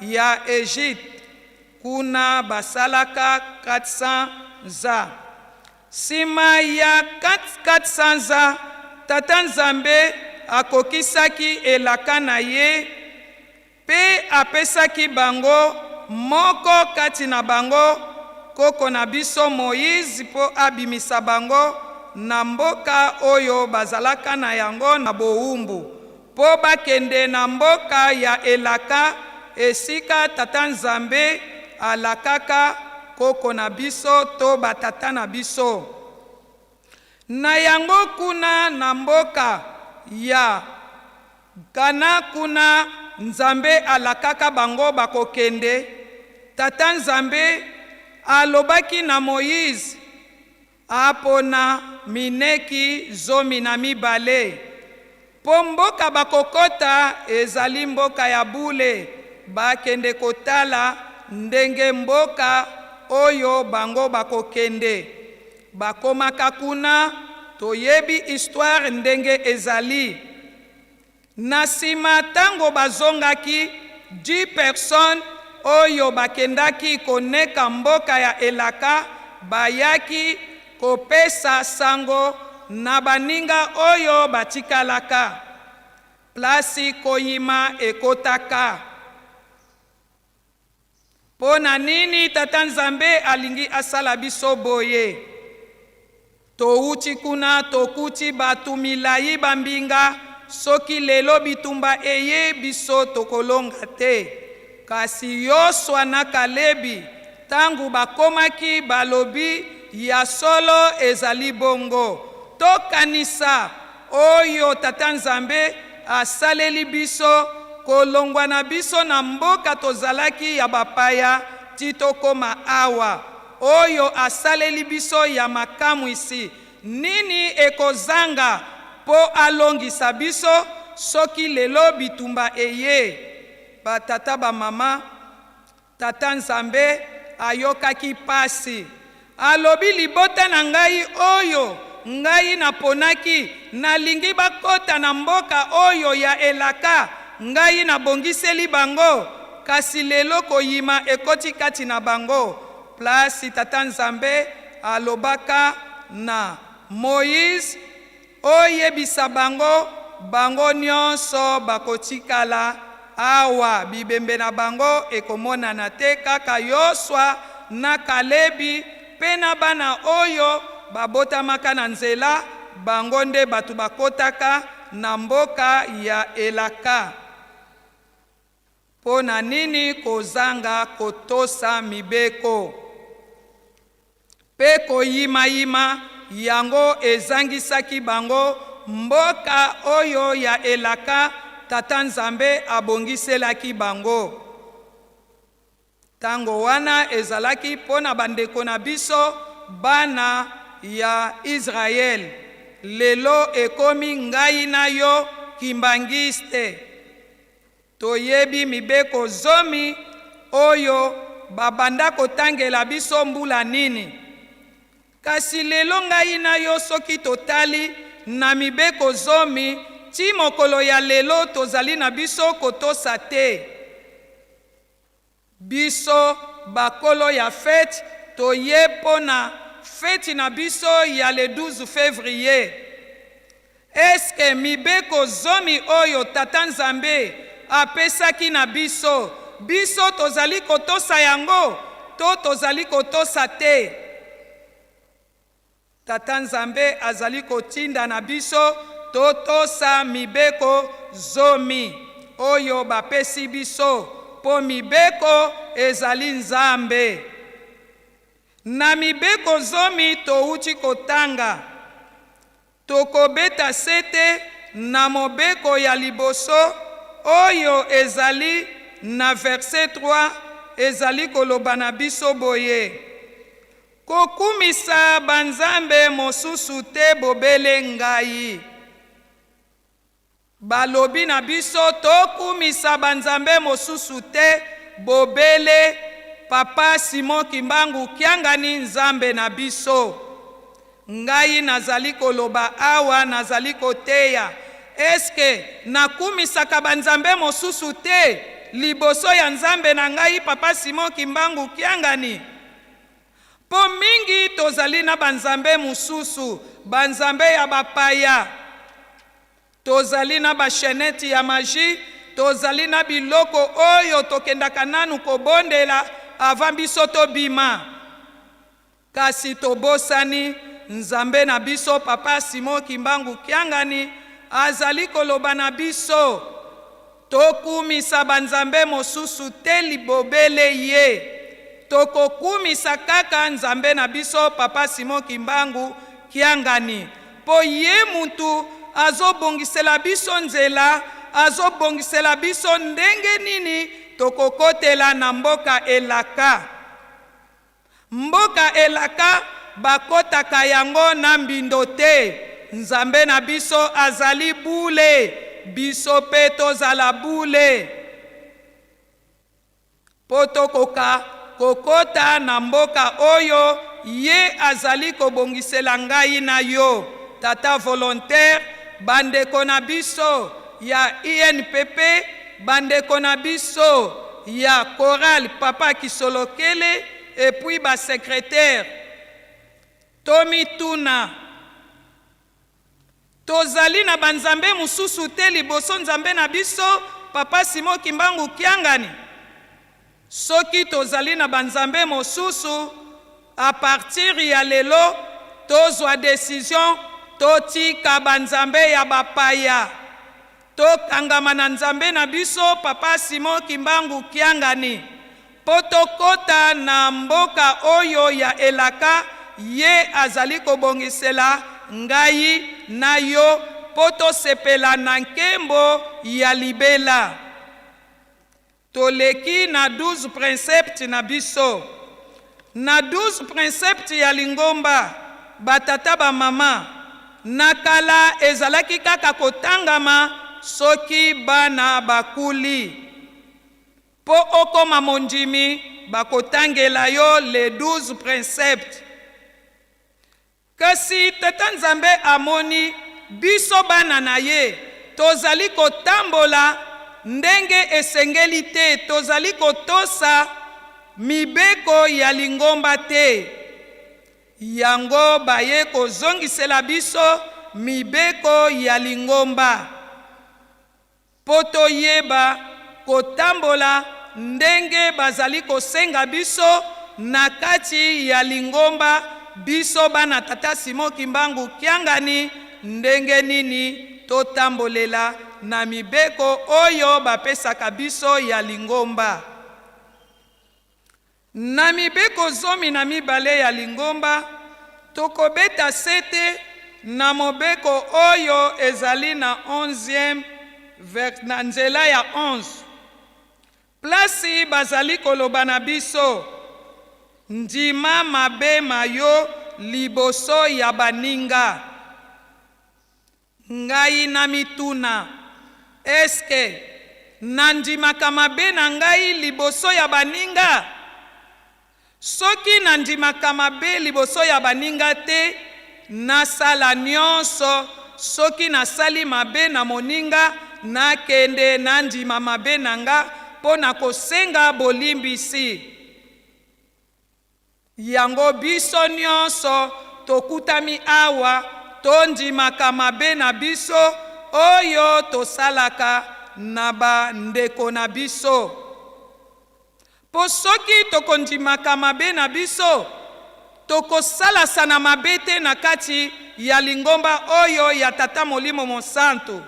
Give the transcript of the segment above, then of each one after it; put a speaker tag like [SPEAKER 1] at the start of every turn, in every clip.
[SPEAKER 1] ya Egypte. Kuna basalaka 400 ans. Sima ya 400 ans, Tata Nzambe akokisaki elaka na ye mpe apesaki bango moko kati na bango, koko na biso Moïse, mpo abimisa bango na mboka oyo bazalaka na yango na bowumbu, mpo bakende na mboka ya elaka, esika Tata Nzambe alakaka koko na biso to batata na biso. Na yango kuna na mboka ya Kana, kuna Nzambe alakaka bango bakokende, Tata Nzambe alobaki na Moïse apona mineki 12, mpo mboka bakokota ezali mboka ya bule, bakende kotala ndenge mboka oyo bango bakokende. Bakomaka kuna, toyebi histoire ndenge ezali. Na sima tango bazongaki, 10 personnes oyo bakendaki koneka mboka ya elaka bayaki kopesa sango na baninga oyo batikalaka. Place koyima ekotaka. Mpo na nini Tata Nzambe alingi asala biso boye? Towuti kuna tokuti batu milayi bambinga, soki lelo bitumba eye biso tokolonga te. Kasi Yosua na Kalebi tango bakomaki balobi ya solo ezali bongo. Tokanisa oyo Tata Nzambe asaleli biso kolongwa na biso na mboka tozalaki ya bapaya ti tokoma awa. Oyo asaleli biso ya makamwisi, nini ekozanga po alongisa biso soki lelo bitumba eye? Ba tata ba mama, Tata Nzambe ayokaki pasi. Alobi, Libota na ngai oyo ngai naponaki, nalingi bakota na mboka oyo ya elaka ngai nabongiseli bango, kasi lelo koyima ekoti kati na bango. Place Tata Nzambe alobaka na Moïse, Oyebisa bango, bango nionso bakotikala awa, bibembe na bango ekomonana te, kaka Yosua na Kalebi pe na bana oyo babotamaka na nzela, bango nde bato bakotaka na mboka ya elaka. Mpo na nini kozanga kotosa mibeko mpe koyimayima yango ezangisaki bango mboka oyo ya elaka Tata Nzambe abongiselaki bango? Tango wana ezalaki mpo na bandeko na biso bana ya Israël, lelo ekomi ngai na yo kimbanguiste. Toyebi mibeko zomi oyo babanda kotangela biso mbula nini? Kasi lelo ngai na yo soki totali na mibeko zomi ti mokolo ya lelo tozali na biso kotosa te. Biso bakolo ya feti toye mpo na feti na biso ya le 12 fevrier. Est-ce que mibeko zomi oyo Tata Nzambe apesaki na biso, biso tozali kotosa yango to tozali kotosa te? Tata Nzambe azali kotinda na biso totosa mibeko zomi oyo bapesi biso, mpo mibeko ezali Nzambe. Na mibeko zomi towuti kotanga, tokobeta sete na mobeko ya liboso oyo ezali na verset 3 ezali koloba na biso boye, Kokumisa banzambe mosusu te bobele ngai. Balobi na biso tokumisa banzambe mosusu te bobele Papa Simon Kimbangu Kiangani Nzambe na biso. Ngai nazali koloba awa nazali koteya est-ce que nakumisaka banzambe mosusu te? liboso ya Nzambe na ngai Papa Simon Kimbangu Kiangani? Mpo mingi tozali na banzambe mosusu, banzambe ya bapaya. Tozali na ba chainette ya magie, tozali na biloko oyo tokendaka nanu kobondela avant biso tobima. Kasi tobosani Nzambe na biso Papa Simon Kimbangu Kiangani azali koloba na biso tokumisa banzambe mosusu te libobele ye. Tokokumisa kaka Nzambe na biso Papa Simon Kimbangu Kiangani mpo ye mutu azobongisela biso nzela, azobongisela biso ndenge nini tokokotela na mboka elaka. Mboka elaka bakotaka yango na mbindo te. Nzambe na biso azali bule, biso pe tozala bule mpo tokoka kokota na mboka oyo ye azali kobongisela ngai na yo, tata volontaire, bandeko na biso ya INPP, bandeko na biso ya chorale Papa Kisolokele et puis ba secretaires. Tomituna, Tozali na banzambe mosusu te liboso Nzambe na biso Papa Simon Kimbangu Kiangani? Soki tozali na banzambe mosusu, à partir ya lelo tozwa decision totika banzambe ya bapaya. Tokangama na Nzambe na biso Papa Simon Kimbangu Kiangani po tokota na mboka oyo ya elaka ye azali kobongisela ngai na yo po tosepela na nkembo ya libela. Toleki na 12 princepts na biso. Na 12 princepts ya lingomba, ba tata ba mama, na kala ezalaki kaka kotangama soki bana bakuli. Mpo okoma mondimi, bakotangela yo les 12 princepts. Kasi Tata Nzambe amoni biso bana na ye tozali kotambola ndenge esengeli te, tozali kotosa mibeko ya lingomba te. Yango baye kozongisela biso mibeko ya lingomba. Mpo toyeba kotambola ndenge bazali kosenga biso na kati ya lingomba, biso bana Tata Simon Kimbangu Kiangani, ndenge nini totambolela na mibeko oyo bapesaka biso ya lingomba. Na mibeko 12 ya lingomba, tokobeta sete na mobeko oyo ezali na onzième vers, na nzela ya 11. Plasi bazali koloba na biso, Ndima mabe ma yo liboso ya baninga. Ngai namituna, Est-ce que nandimaka mabe na ngai liboso ya baninga? Soki nandimaka mabe liboso ya baninga te, nasala nionso soki nasali mabe na moninga, nakende nandima mabe na nga mpo na kosenga bolimbisi. Yango biso nionso tokutami awa tondimaka mabe na biso oyo tosalaka na ba ndeko na biso. Po soki tokondimaka mabe na biso, tokosalasana mabe te na kati ya lingomba oyo ya Tata Molimo Mosantu.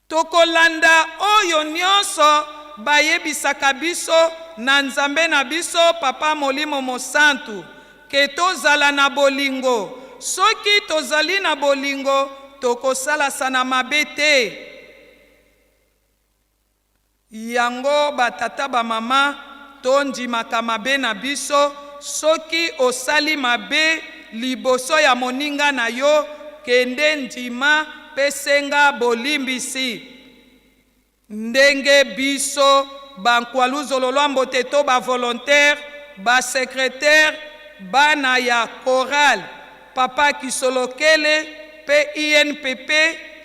[SPEAKER 1] Tokolanda oyo nionso bayebisaka biso na Nzambe na biso Papa Molimo Mosantu ke tozala na bolingo, soki tozali na bolingo tokosalasana mabe te. Yango ba tata ba mama to ndimaka mabe na biso soki osali mabe liboso ya moninga na yo kende ndima pe senga bolimbisi ndenge biso ba nkualuzololwambote to ba volontaire ba secretaire bana ya chorale papa kisolokele pe inpp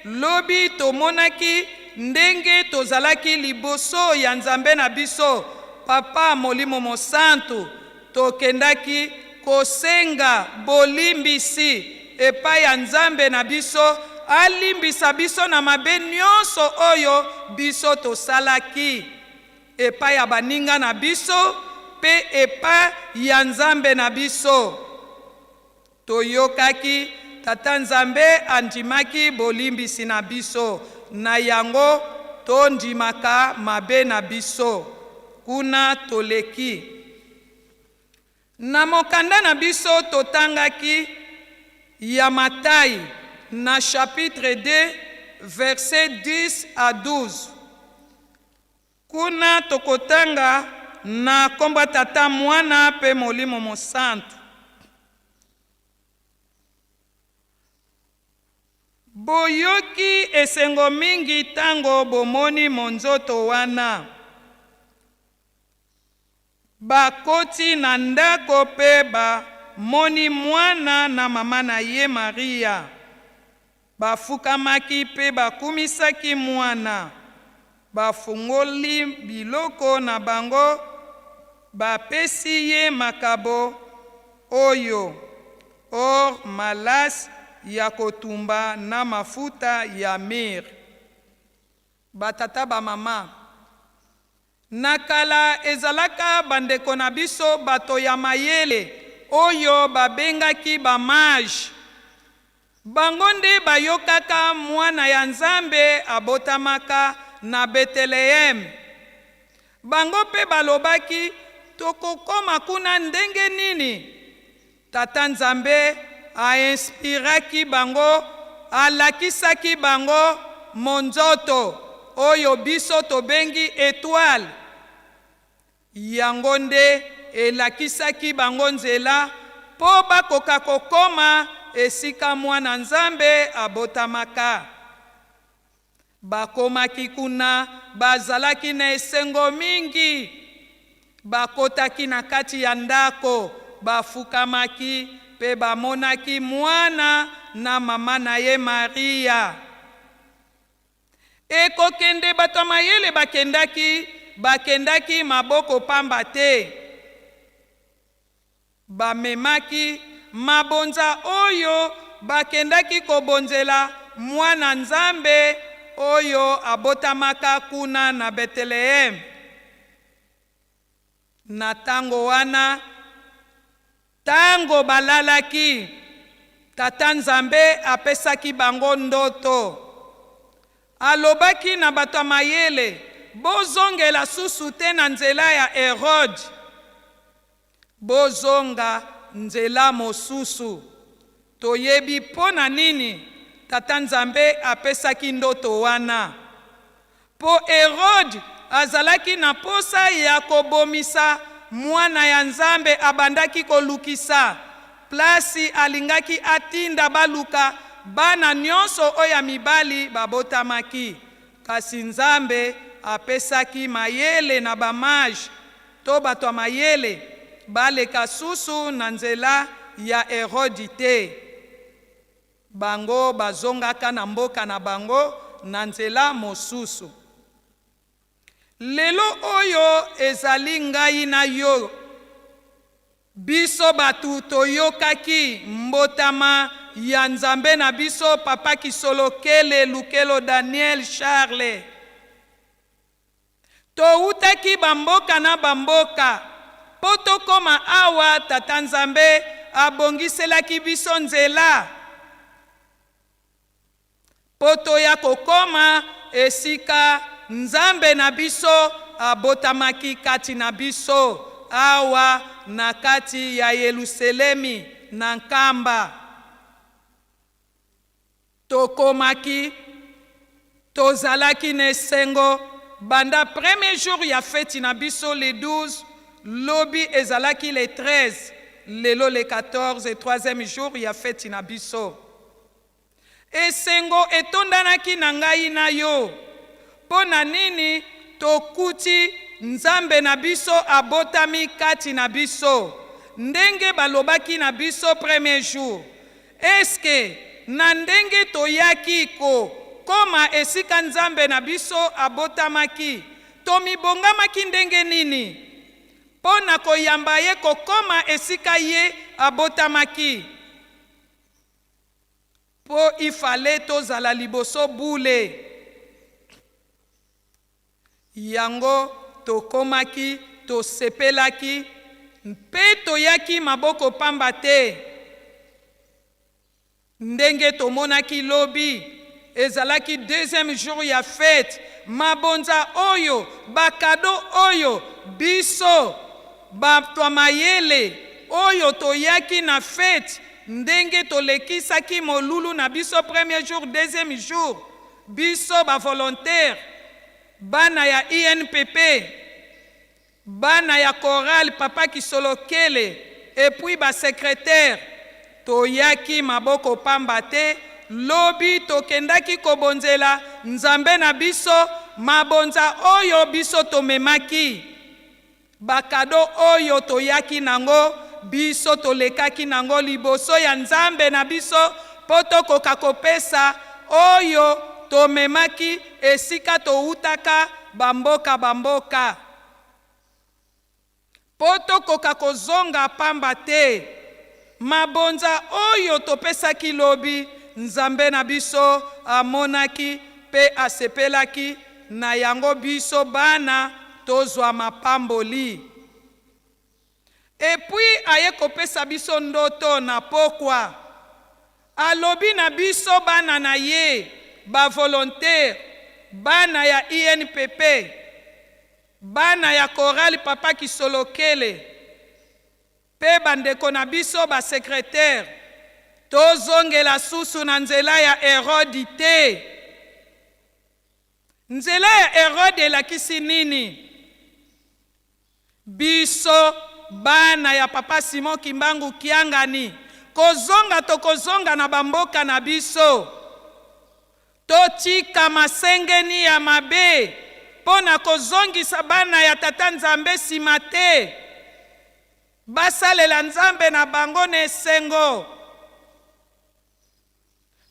[SPEAKER 1] lobi tomonaki. ndenge tozalaki liboso ya Nzambe na biso, Papa Molimo Mosantu, tokendaki kosenga bolimbisi epai ya Nzambe na biso, alimbisa biso na mabe nyonso oyo biso tosalaki epai ya baninga na biso mpe epai ya Nzambe na biso. Toyokaki Tata Nzambe andimaki bolimbisi na biso, na yango tondimaka mabe na biso. Kuna toleki. Na mokanda na biso totangaki ya Matai na chapitre 2 verset 10 à 12. Kuna tokotanga na kombo ya Tata, Mwana pe Molimo Mosantu. Boyoki esengo mingi tango bomoni monzoto wana. Bakoti na ndako pe bamoni mwana na mama na ye Maria. Bafukamaki pe bakumisaki mwana. Bafungoli biloko na bango, bapesi ye makabo oyo, or, malasi ya kotumba na mafuta ya mire. Ba tata ba mama, na kala ezalaka bandeko na biso bato ya mayele oyo babengaki ba mages. Bango nde bayokaka Mwana ya Nzambe abotamaka na Beteleem. Bango pe balobaki, Tokokoma kuna ndenge nini? Tata Nzambe a inspiraki bango, alakisaki bango monzoto oyo biso tobengi etoile. Yango nde elakisaki bango nzela mpo bakoka kokoma esika Mwana Nzambe abotamaka. Bakomaki kuna, bazalaki na esengo mingi. Bakotaki na kati ya ndako, bafukamaki mpe bamonaki mwana na mama na ye Maria. Ekokende bato ya mayele bakendaki, bakendaki maboko pamba te. Bamemaki mabonza oyo bakendaki kobonzela Mwana Nzambe oyo abotamaka kuna na Beteleem. Na tango wana, tango balalaki, Tata Nzambe apesaki bango ndoto. Alobaki na bato ya mayele, Bozongela susu te na nzela ya Herode. Bozonga nzela mosusu. Toyebi mpo na nini Tata Nzambe apesaki ndoto wana. Mpo Herode azalaki na mposa ya kobomisa Mwana ya Nzambe, abandaki kolukisa plasi alingaki atinda baluka bana nionso oyo ya mibali babotamaki. Kasi Nzambe apesaki mayele na ba mages to bato ya mayele baleka susu na nzela ya Herodi te. Bango bazongaka na mboka na bango na nzela mosusu. Lelo oyo ezali ngai na yo, biso bato toyokaki mbotama ya Nzambe na biso Papa Kisolokele Lukelo Daniel Charles. Towutaki ba mboka na ba mboka po tokoma awa Tata Nzambe abongiselaki biso nzela po toya kokoma esika Nzambe na biso abotamaki kati na biso awa na kati ya Yeluselemi na Nkamba. Tokomaki, tozalaki na esengo banda premier jour ya feti na biso le 12, lobi ezalaki le 13, lelo le 14, troisième jour ya feti na biso. Esengo etondanaki na ngai na yo. Mpo na nini tokuti Nzambe na biso abotami kati na biso, ndenge balobaki na biso premier jour? Est-ce que na ndenge toyaki ko. koma esika Nzambe na biso abotamaki, tomibongamaki ndenge nini mpo na koyamba ye kokoma esika ye abotamaki? Mpo ifale tozala liboso bule. Yango tokomaki, tosepelaki, mpe toyaki maboko pamba te. Ndenge tomonaki lobi, ezalaki deuxième jour ya fete, mabonza oyo, ba cadeaux oyo biso bato ya mayele oyo toyaki na fete, ndenge tolekisaki molulu na biso premier jour, deuxième jour, biso ba volontaires, bana ya INPP, bana ya chorale Papa Kisolokele et puis ba secretaires, toyaki maboko pamba te, lobi tokendaki kobonzela Nzambe na biso mabonza oyo biso tomemaki, ba cadeaux oyo toyaki nango, biso tolekaki nango liboso ya Nzambe na biso mpo tokoka kopesa oyo tomemaki esika towutaka bamboka bamboka. Mpo tokoka kozonga pamba te. Mabonza oyo topesaki lobi, Nzambe na biso amonaki mpe asepelaki na yango biso bana tozwa mapamboli. Et puis aye kopesa biso ndoto na pokwa. Alobi na biso bana na ye, ba volontaires, bana ya INPP, bana ya chorale Papa Kisolokele pe ba ndeko na biso ba secretaires, tozongela susu na nzela ya Herode te. Nzela ya Herode elakisi nini? Biso bana ya Papa Simon Kimbangu Kiangani, kozonga tokozonga na ba mboka na biso. Totika masengeni ya mabe mpo na kozongisa bana ya Tata Nzambe sima te. Basalela Nzambe na bango na esengo.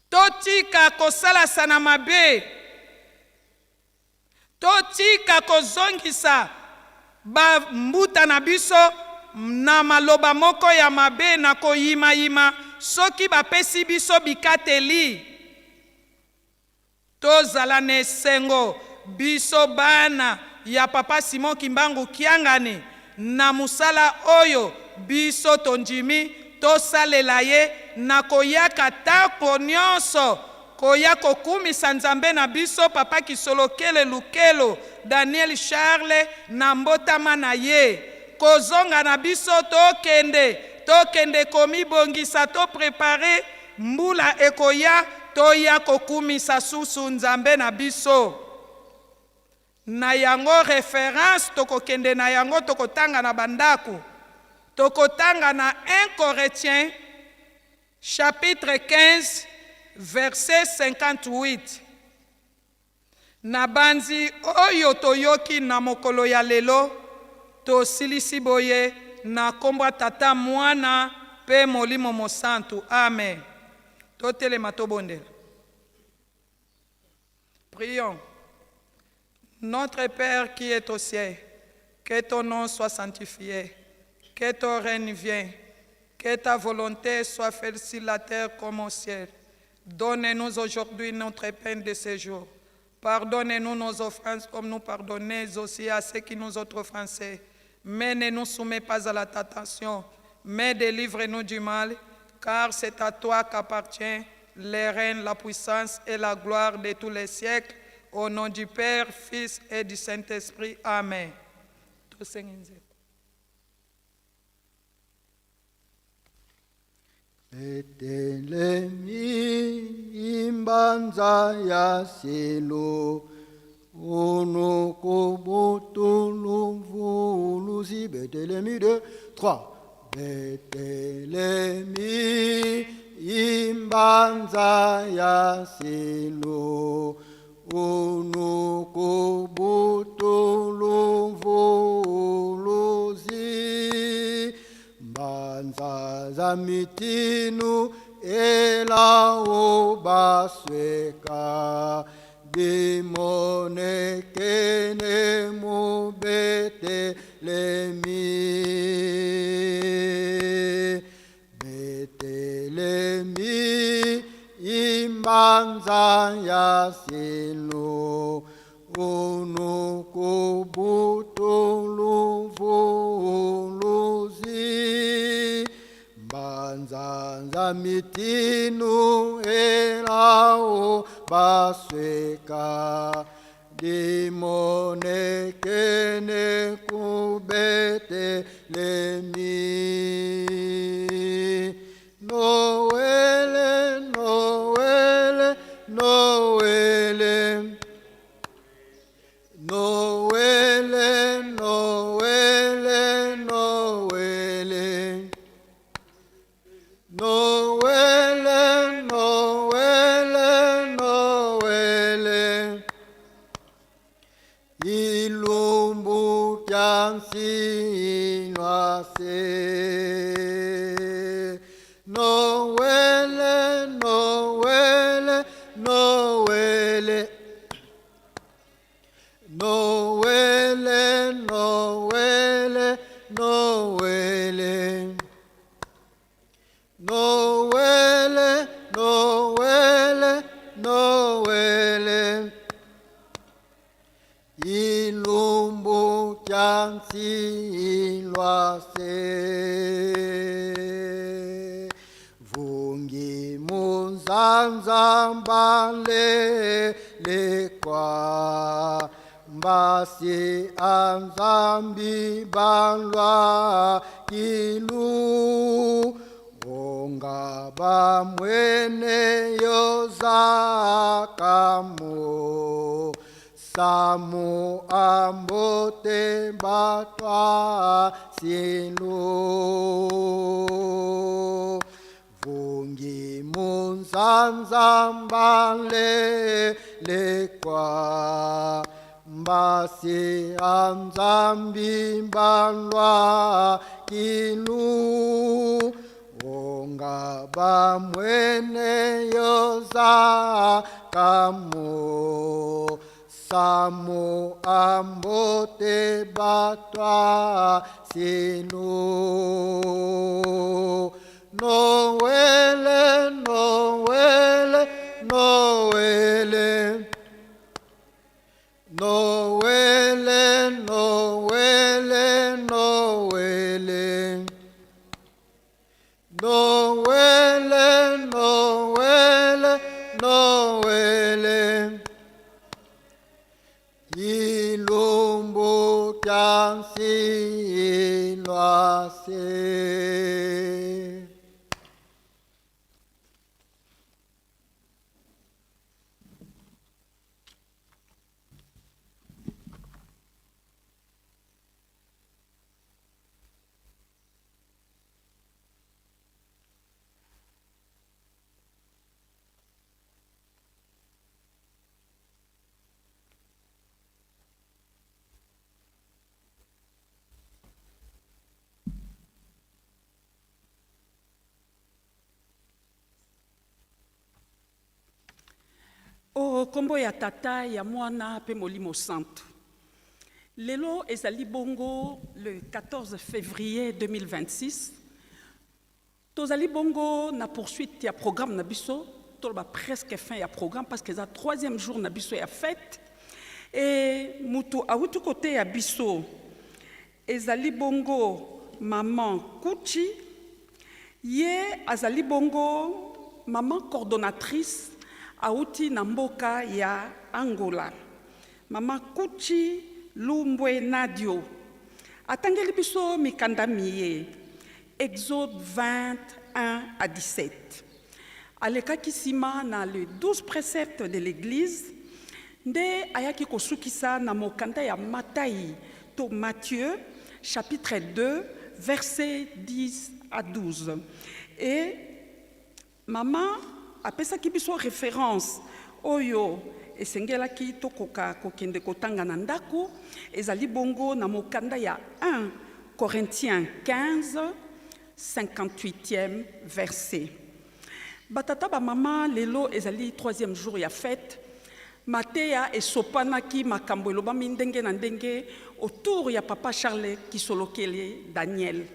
[SPEAKER 1] Totika kosalasana mabe. Totika kozongisa ba mbuta na biso na maloba moko ya mabe na koyimayima soki bapesi biso bikateli. Tozala na esengo biso bana ya Papa Simon Kimbangu Kiangani na mosala oyo biso tondimi tosalela ye na koyaka tango nionso Koya kokumisa Nzambe na biso Papa Kisolokele Lukelo Daniel Charles na mbotama na ye. Kozonga na biso tokende tokende komibongisa to preparer mbula ekoya toya kokumisa susu Nzambe na biso. Na yango reference tokokende na yango tokotanga na ba ndaku tokotanga na un Corinthiens Chapitre 15, verset 58 Nabanzi oyo toyoki na mokolo ya lelo, tosilisi boye na nkombo ya Tata, Mwana, mpe Molimo Mosantu. Amen. Totelema tobondela. Prions. Notre Père qui est au ciel, que ton nom soit sanctifié, que ton règne vienne, que ta volonté soit faite sur la terre comme au ciel. Donne-nous aujourd'hui notre pain de ce jour. Pardonne-nous nos offenses comme nous pardonnons aussi à ceux qui nous ont offensés. Mais ne nous soumets pas à la tentation, mais délivre-nous du mal, car c'est à toi qu'appartient les règnes, la puissance et la gloire de tous les siècles. Au nom du Père, Fils et du Saint-Esprit. Amen.
[SPEAKER 2] Etelemi imbanza ya selo onoko botolo mvuluzi betelemi 2 3 betelemi imbanza ya selo onoko botolo mvuluzi Mbanza za mitinu elao basweka bimonekene mu Betelemi. Betelemi imbanza ya silo unukubutuluvuluzi mbanzanza mitinu elao basweka dimonekene ku Betelemi. Noele, Noele, Noele. Noele, Noele, Noele. Noele, Noele, Noele. Ilumbu kya nsinwase. Noele, Noele, Noele. Noele, Noele, Noele. Noele, Noele, Noele. Ilumbu kya nsilwase. Vungi munzanza mbale lekwa. Mbasi anzambi balwa kilu. Onga bamwene yozakamo. Samu ambote batwa silu. Vungi munzanza mbale lekwa. Mbasi anzambi balwa kilu. Onga bamwene yozakamo. Samu ambote batwa silu. Noele, Noele, Noele. Noele, Noele, Noele. Noele, Noele, Noele. Ilumbu kya nsilwase.
[SPEAKER 3] O nkombo ya Tata, ya Mwana mpe Molimo Santu. Lelo ezali bongo le 14 février 2026. Tozali bongo na poursuite ya programme na biso, toloba presque fin ya programme parce que eza troisième jour na biso ya fête. E mutu awuti koteya biso ezali bongo Maman Kuchi. Ye azali bongo maman coordonnatrice, awuti na mboka ya Angola. Mama Kuchi Lumbwe Nadio atangeli biso mikanda miye: Exode 21 à 17. Alekaki nsima na le 12 préceptes de l'Église, nde ayaki kosukisa na mokanda ya Matai to Matthieu, chapitre 2, verset 10 à 12. E mama apesaki biso référence oyo esengelaki tokoka kokende kotanga na ndako, ezali bongo na mokanda ya 1 Corinthiens 15, 58e verset. Batata bamama, lelo ezali troisième jour ya fête. Mateya esopanaki, makambo elobami ndenge na ndenge autour ya papa Charles Kisolokele Daniel.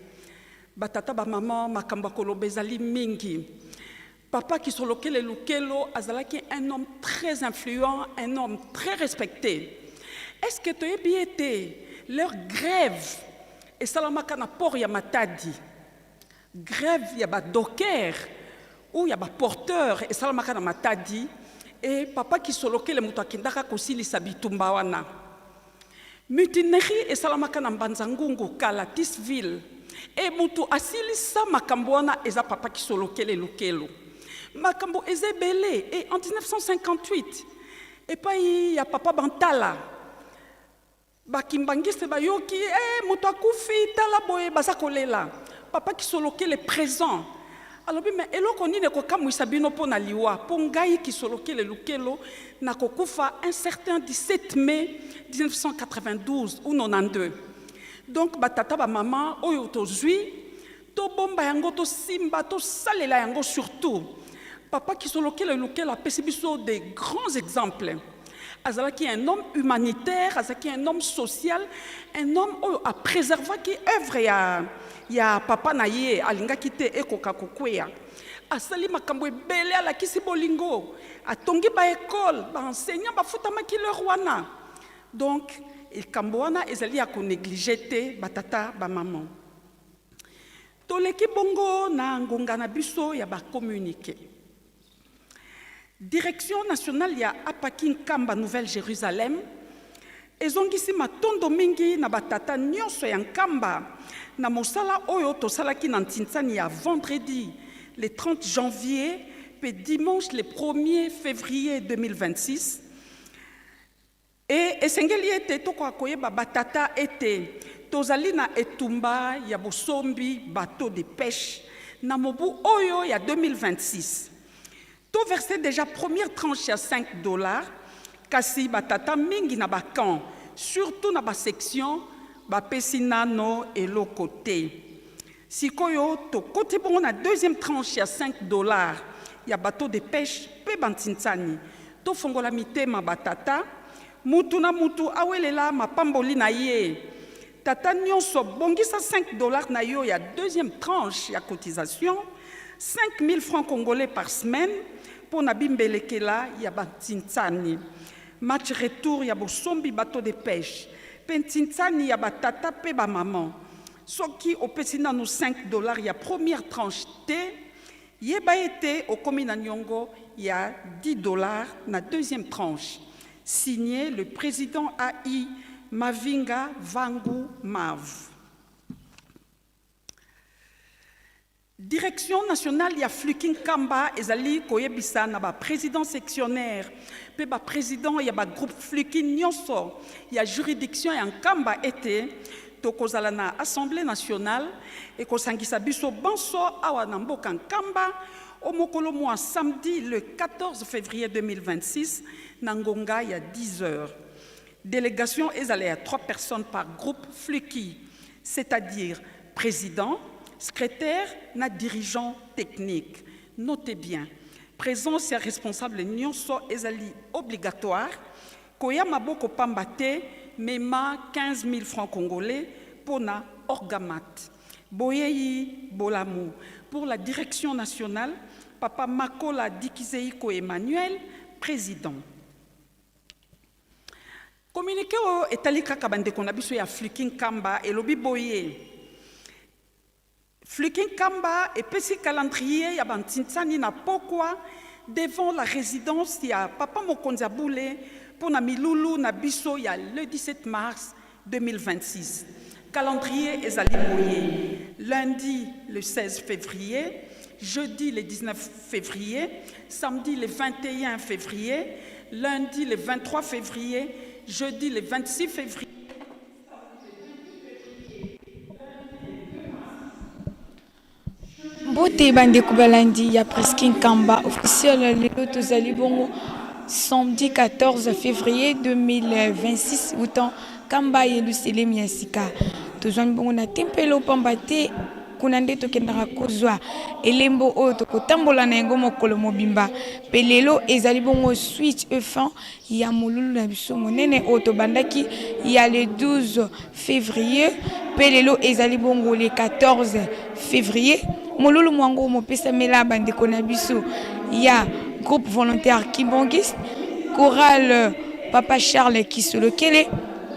[SPEAKER 3] Batata bamama, makambo ya koloba ezali mingi. Papa Kisolokele Lukelo azalaki un homme très influent, un homme très respecté. Est-ce que toyebi ete leur grève esalamaka na port ya Matadi, grève ya badocker ou ya baporteur esalamaka na Matadi, e papa Kisolokele moto akendaka kosilisa bitumba wana? Mutinerie esalamaka na Mbanza-Ngungu, kala Tisville, e moto asilisa makambo wana eza papa Kisolokele Lukelo. Makambo eza ebele. E en 1958, epai ya papa Bantala, bakimbangiste bayoki e moto akufi, tala boye baza kolela. Papa Kisolokele présent alobi: "Me eloko nini ekokamwisa bino mpo na liwa? Mpo ngai Kisolokele Lukelo nakokufa un certain 17 mai 1992 ou 92." Donc batata bamama, oyo tozwi, tobomba yango, tosimba, tosalela yango. Surtout papa Kisolokele Lukelo apesi biso des grands exemples. Azalaki un homme humanitaire, azalaki un homme social, un homme oyo apréservaki œuvre ya papa na ye, alingaki te ekoka kokweya. Asali makambo ebele, alakisi bolingo, atongi baekole, baenseignant bafutamaki l'heure wana. Donc likambo wana ezali ya konéglige te. Batata bamama, toleki bongo na ngonga na biso ya bacommuniqué. Direction nationale ya Apaki Nkamba Nouvelle Jérusalem ezongisi matondo mingi na batata nyonso ya Nkamba na mosala oyo tosalaki na ntinsani ya vendredi le 30 janvier mpe dimanche le 1er février 2026. E esengeli ete tokoka koyeba, batata, ete tozali na etumba ya bosombi bateau de pêche na mobu oyo ya 2026. Toverse déjà première tranche ya 5 $, kasi batata mingi na bacamp, surtout na basection, bapesi nano eloko te. Sikoyo tokoti bongo na deuxième tranche ya 5 $ ya bateau de pêche mpe bantinsani. Tofongola mitema, batata, mutu na mutu awelela mapamboli na ye. Tata nyonso, bongisa 5 $ na yo ya deuxième tranche ya cotisation, 5000 francs congolais par semaine mpo na bimbelekela ya bantinsani. Match retour ya bosombi bateau de pêche mpe ntinsani ya batata mpe bamama, soki opesi nanu 5 $ ya première tranche te, yeba ete okomi na niongo ya 10 $ na deuxième tranche. Signé, le président AI Mavinga Vangu Mav. Direction nationale ya Fluki Nkamba ezali koyebisa na baprésident sectionnaire mpe baprésident ya bagroupe Fluki nyonso ya juridiction ya Nkamba ete tokozala na assemblée nationale ekosangisa biso banso awa na mboka Nkamba o mokolo mwa samedi le 14 février 2026 na ngonga ya 10 heures. Délégation ezala ya 3 personnes par groupe Fluki, c'est-à-dire président, secrétaire na dirigeant technique. Notez bien, présence ya responsable nyonso ezali obligatoire. Koya maboko pamba te, mema 15 000 francs congolais mpona orgamat. Boyei bolamu. Pour la direction nationale, papa Makola Dikizeiko Emmanuel, président. Communiqué oyo etali kaka bandeko na biso ya Fluki Nkamba elobi boye: Fluki Nkamba epesi calendrier ya bantinsani na pokwa devant la résidence ya papa mokonzi ya bule mpo na milulu na biso ya le 17 mars 2026. Calendrier ezali boye: lundi le 16 février, jeudi le 19 février, samedi le 21 février, lundi le 23 février, jeudi le 26 février.
[SPEAKER 4] Mbote bandeko balandi ya Presque Nkamba officiel. Lelo tozali bongo samedi 14 février 2026. Utan Nkamba Yelusalemi ya sika, tozwami bongo na tempelo pamba te. Kuna nde tokendaka kozwa elembo oyo tokotambola na yango mokolo mobimba. Mpe lelo ezali bongo suite et fin ya molulu na biso monene oyo tobandaki ya le 12 février, mpe lelo ezali bongo le 14 février. Molulu mwango mopesamela bandeko na biso ya groupe volontaire kimbanguiste, chorale Papa Charles Kisolokele,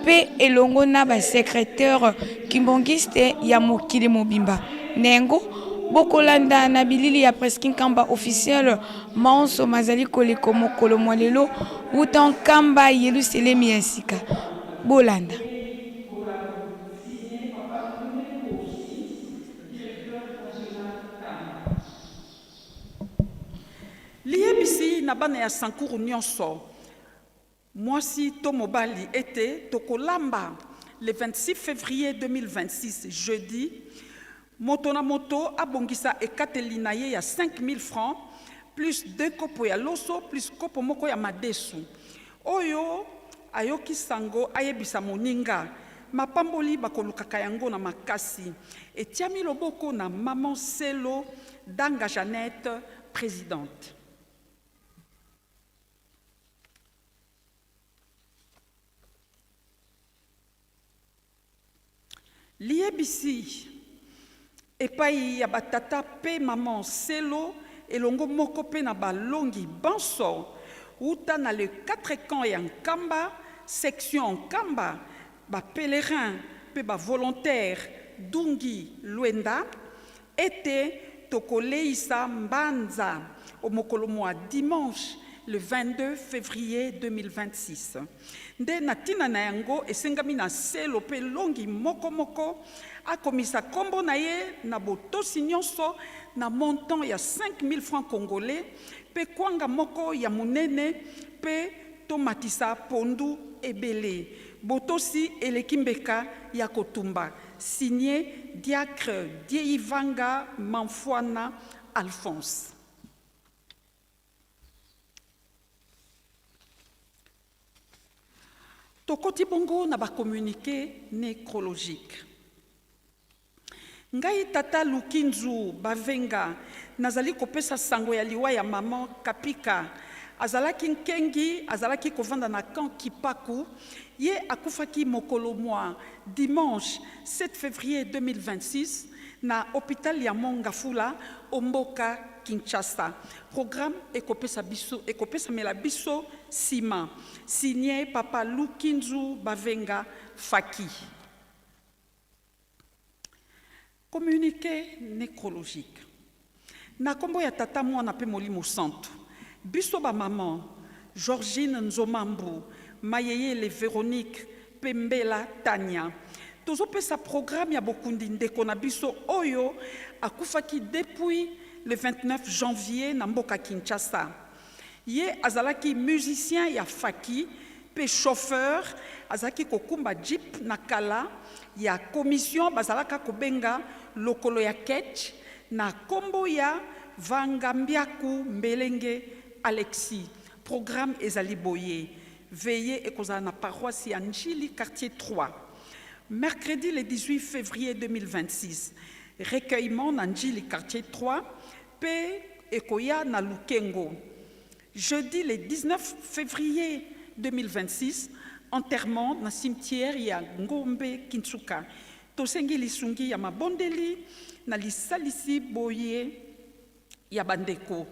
[SPEAKER 4] mpe elongo na ba secrétaire kimbanguiste ya mokili mobimba. Na yango bokolanda na bilili ya Presky Nkamba officiel maonso mazali koleko mokolo mwa lelo wuta Nkamba Yelusalemi ya sika. Bolanda.
[SPEAKER 3] Liyebisi na bana ya Sankuru nionso, mwasi to mobali ete tokolamba le 26 fevrier 2026 jeudi, moto na moto abongisa ekateli na ye ya 5000 francs plus deux kopo ya loso plus kopo moko ya madesu. Oyo ayoki sango ayebisa moninga. Mapamboli bakolukaka yango na makasi. Etiami loboko na maman Selo Danga Jeannette, presidente. Liyebisi epai ya ba tata pe maman Selo elongo moko pe na balongi banso wuta na les quatre camps ya Nkamba, section Nkamba, ba pèlerins pe ba volontaires Dungi Luenda, ete tokoleisa mbanza o'mokolo mua dimanche le 22 fevrier 2026. Nde na ntina na yango, esengami na selo mpe longi moko moko akomisa nkombo na ye na botosi nyonso na montant ya 5000 francs congolais mpe kwanga moko ya monene mpe tomatisa pondu ebele. Botosi eleki mbeka ya kotumba. Signe Diacre Dieivanga Manfuana Alphonse. Tokoti bongo na ba communiques necrologiques. Ngai tata Lukinzu Bavenga nazali kopesa sango ya liwa ya maman Kapika. Azalaki nkengi, azalaki kovanda na camp Kipaku. Ye akufaki mokolo mwa dimanche 7 fevrier 2026 na hopital ya Mont Ngafula o mboka Kinshasa. Programme ekopesa biso ekopesamela biso sima. Signe Papa Lukinzu Bavenga Faki. Communique necrologique. Na kombo ya Tata, Mwana pe Molimo Santu, biso ba mamans Georgine Nzomambu, Mayeyele Veronique pe Mbela Tania, tozo pesa programme ya bokundi ndeko na biso oyo akufaki depuis le 29 janvier na mboka Kinshasa. Ye azalaki musicien ya faki pe chauffeur, azalaki kokumba jeep na kala ya commission bazalaka kobenga lokolo ya ketch na kombo ya Vangambiaku Mbelenge Alexis. Programme ezali boye, veillee ekozala na paroisse ya Ndjili quartier 3 mercredi le 18 fevrier 2026, recueillement na Ndjili quartier 3 Pe ekoya na Lukengo. Jeudi le 19 fevrier 2026, enterrement na cimetière ya Ngombe Kinsuka. Tosengi lisungi ya mabondeli na lisalisi boye ya ba ndeko.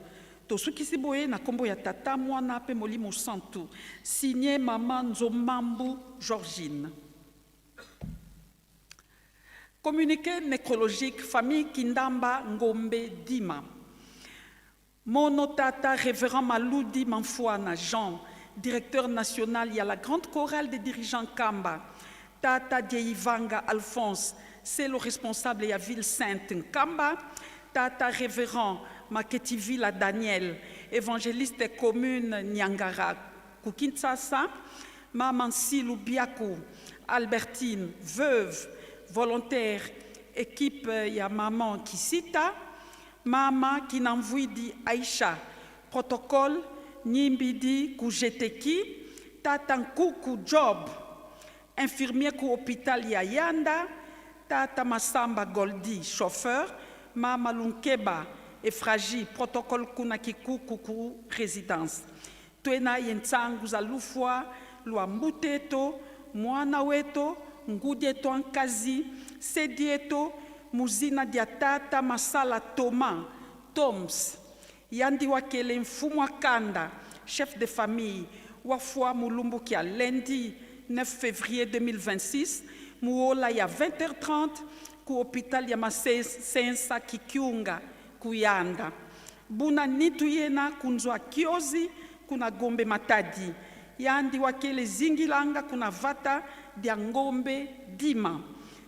[SPEAKER 3] Tosukisi boye na kombo ya Tata, Muana pe Molimo Santu. Signe Maman Nzomambu Georgine. Communiqué necrologique famille Kindamba Ngombe Dima. Mono tata révérend Maludi Manfuana Jean, directeur national ya la grande chorale des dirigeants Kamba. Tata Dieivanga Alphonse, c'est le responsable ya ville sainte Nkamba. Tata révérend Maketivila Daniel, évangéliste commune Niangara ku Kinshasa, Mama Nsilu Biaku Albertine, veuve, volontaire, equipe ya maman Kisita, Mama Kinamvuidi Aisha, protocole Nyimbidi ku Jeteki, Tata Nkuku Job, infirmier ku hopital ya Yanda, Tata Masamba Goldi, chauffeur, Mama Lunkeba Efragie, protocole kuna Kikuku ku residence. Twena ye ntsangu za lufwa lwa mbuteto, mwana weto, ngudieto ankazi, sedieto, muzina dia Tata Masala Thomas, Toms, Yandi wakele mfumu wa kanda, chef de famille, wafwa mulumbu kia lundi 9 février 2026 muola ya 20h30 ku hopital ya Masensa Kikyunga kuyanda. Buna nitu yena kunzwa kiozi kuna Gombe Matadi. Yandi wakele zingilanga kuna vata dia ngombe dima.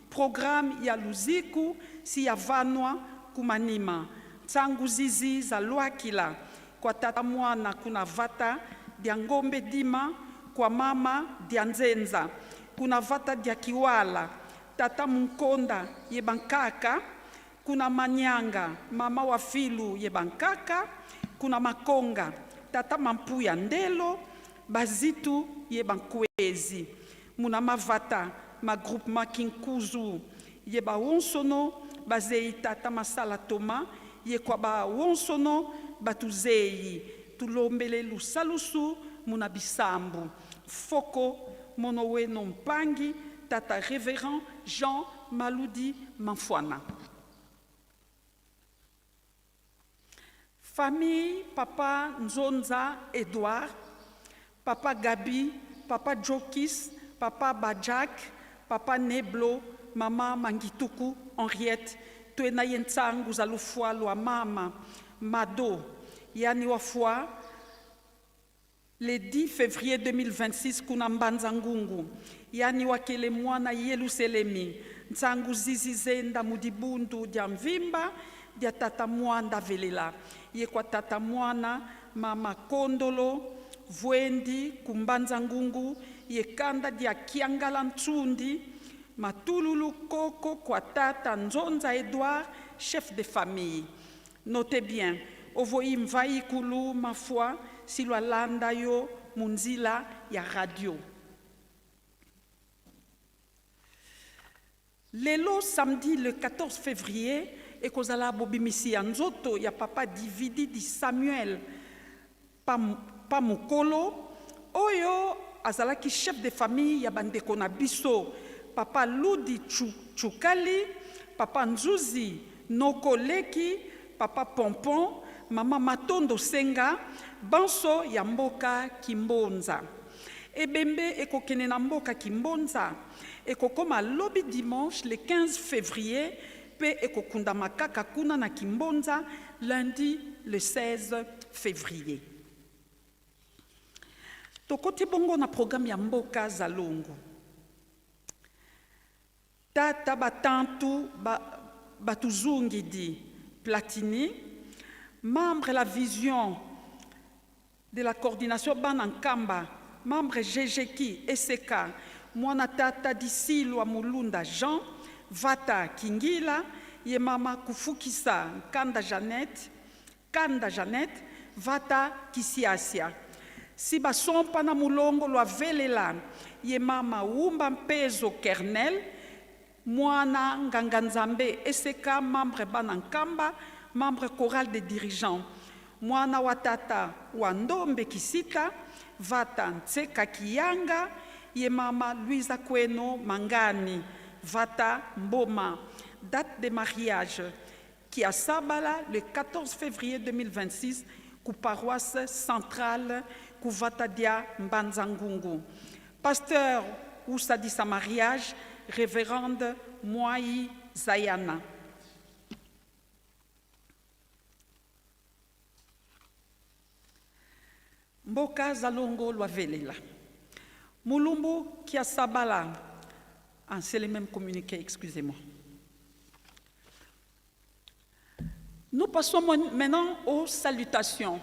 [SPEAKER 3] Programme ya luziku si ya vanwa kumanima. Tsangu zizi za lwakila kwa tata mwana kuna vata dia ngombe dima kwa mama dia nzenza kuna vata dia kiwala tata munkonda ye bankaka kuna manyanga mama wa filu ye bankaka kuna makonga tata mampuya ndelo bazitu ye bankwezi muna mavata ma groupement kinkuzu ye bawonsono bazei tata masala toma ye kwa bawonsono batuzeyi tulombele lusalusu muna bisambu foko monoweno mpangi tata révérend Jean Maludi Manfwana. Famille papa Nzonza Edouard, papa Gabi, papa Jokis, papa Bajak, papa Neblo, mama Mangituku Henriette, twena ye ntsangu za lufwa lwa mama Mado, yani wafwa le 10 février 2026 kuna Mbanza Ngungu, yani wakele mwana Yeluselemi, ntsangu zizi zenda mudibundu dia mvimba dia tata mwanda velela, ye kwa tata mwana mama Kondolo Vwendi kumbanza Ngungu, ye kanda dia Kiangala Ntsundi, matululu koko kwa tata Nzonza Edouard, chef de famille. Notez bien, ovoyi mvai kulu mafua silwa landa yo munzila ya radio. Lelo samedi le 14 février ekozala bobimisi ya nzoto ya papa Dividi di Samuel Pamukolo oyo azalaki chef de famille ya bandeko na biso papa Ludi Chukali, papa Nzuzi Noko Leki, papa Pompon, mama Matondo Senga, banso ya mboka Kimbonza. Ebembe ekokende na mboka Kimbonza ekokoma lobi dimanche le 15 février pe ekokundama kaka kuna na Kimbonza lundi le 16 février. Tokoti bongo na programme ya mboka Zalongo. Tata batantu ba, batuzungidi Platini, membre la vision de la coordination bana Nkamba, membre GGK SK, mwana tata Disilwa Mulunda Jean, Vata Kingila, ye mama Kufukisa Nkanda Jeannette, Kanda Jeannette, Vata Kisiasia. Si basompa na mulongo lwa velela, ye mama Wumba Mpezo Kernel, mwana Nganga Nzambe SK, membre bana Nkamba, membre chorale des dirigeants. Mwana wa tata wa Ndombe Kisita, Vata Ntseka Kiyanga, ye mama Louisa Kweno Mangani, Vata Mboma. Date de mariage Kiasabala le 14 février 2026 ku paroisse centrale ku Vatadia Mbanza Ngungu. Pasteur Oussadissa mariage, révérende Mwai Zayana. Mboka Zalongo Lwavelela. Mulumbu Kiasabala. Ah, c'est le même communiqué, excusez-moi. Nous passons maintenant aux salutations.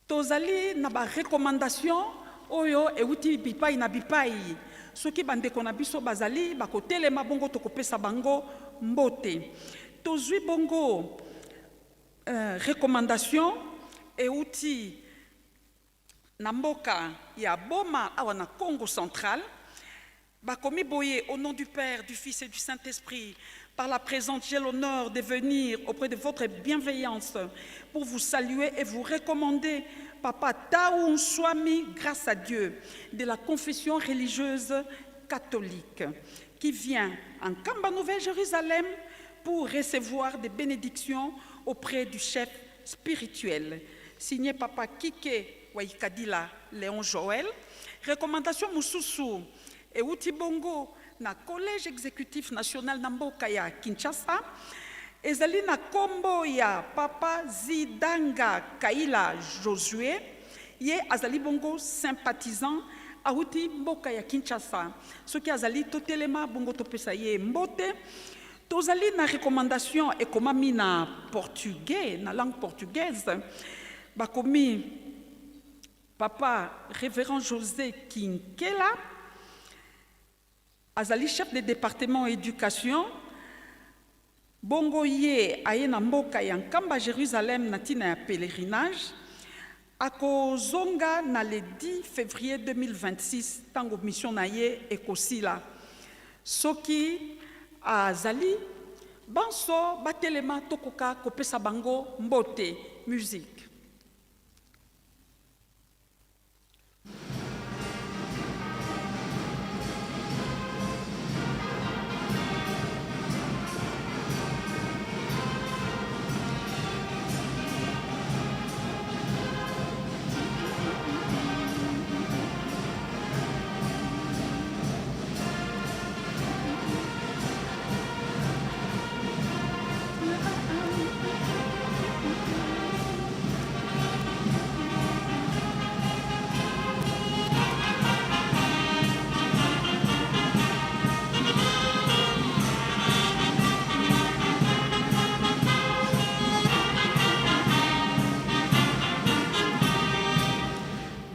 [SPEAKER 3] Tozali na ba recommandation oyo euti bipai na bipai. Soki bandeko na biso bazali bakotelema bongo tokopesa bango mbote. Tozwi bongo recommandation euti na mboka ya Boma awa na Congo central. Bakomi boye, au nom du Père, du Fils et du Saint-Esprit, par la présente, j'ai l'honneur de venir auprès de votre bienveillance pour vous saluer et vous recommander Papa Taou Swami, grâce à Dieu, de la confession religieuse catholique, qui vient en Nkamba Nouvelle-Jérusalem pour recevoir des bénédictions auprès du chef spirituel. Signé Papa Kike Waikadila Léon Joël. Recommandation mosusu euti bongo na Collège exécutif national na mboka ya Kinshasa, ezali na nkombo ya Papa Zidanga Kaila Josué. Ye azali bongo sympathisant, awuti mboka ya Kinshasa. Soki azali, totelema bongo topesa ye mbote. Tozali na recommandation ekomami na portugais, na langue portugaise. Bakomi Papa Révérend José Kinkela, azali chef de département éducation. Bongo ye aye na mboka ya Nkamba Jérusalem na ntina ya pèlerinage. Akozonga na le 10 février 2026, ntango mission na ye ekosila. Soki azali, banso batelema, tokoka kopesa bango mbote. Musique.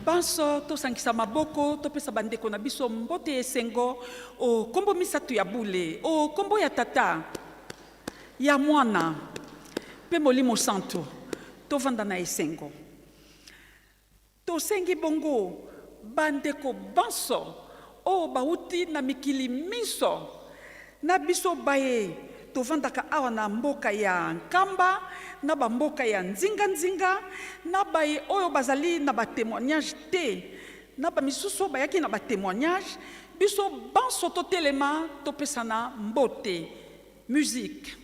[SPEAKER 3] Banso tosangisa maboko, topesa bandeko na biso mbote esengo o nkombo misato ya bule, o nkombo ya Tata, ya Mwana mpe Molimo Santo. Tovanda na esengo. Tosengi bongo bandeko banso oyo bauti na mikili minso, na biso baye tovandaka awa na mboka ya Nkamba, na bamboka ya nzinganzinga, na baye oyo bazali na batémoignage te, na bamisusu oyo bayaki na batémoignage, biso banso totelema, topesana mbote. Musique.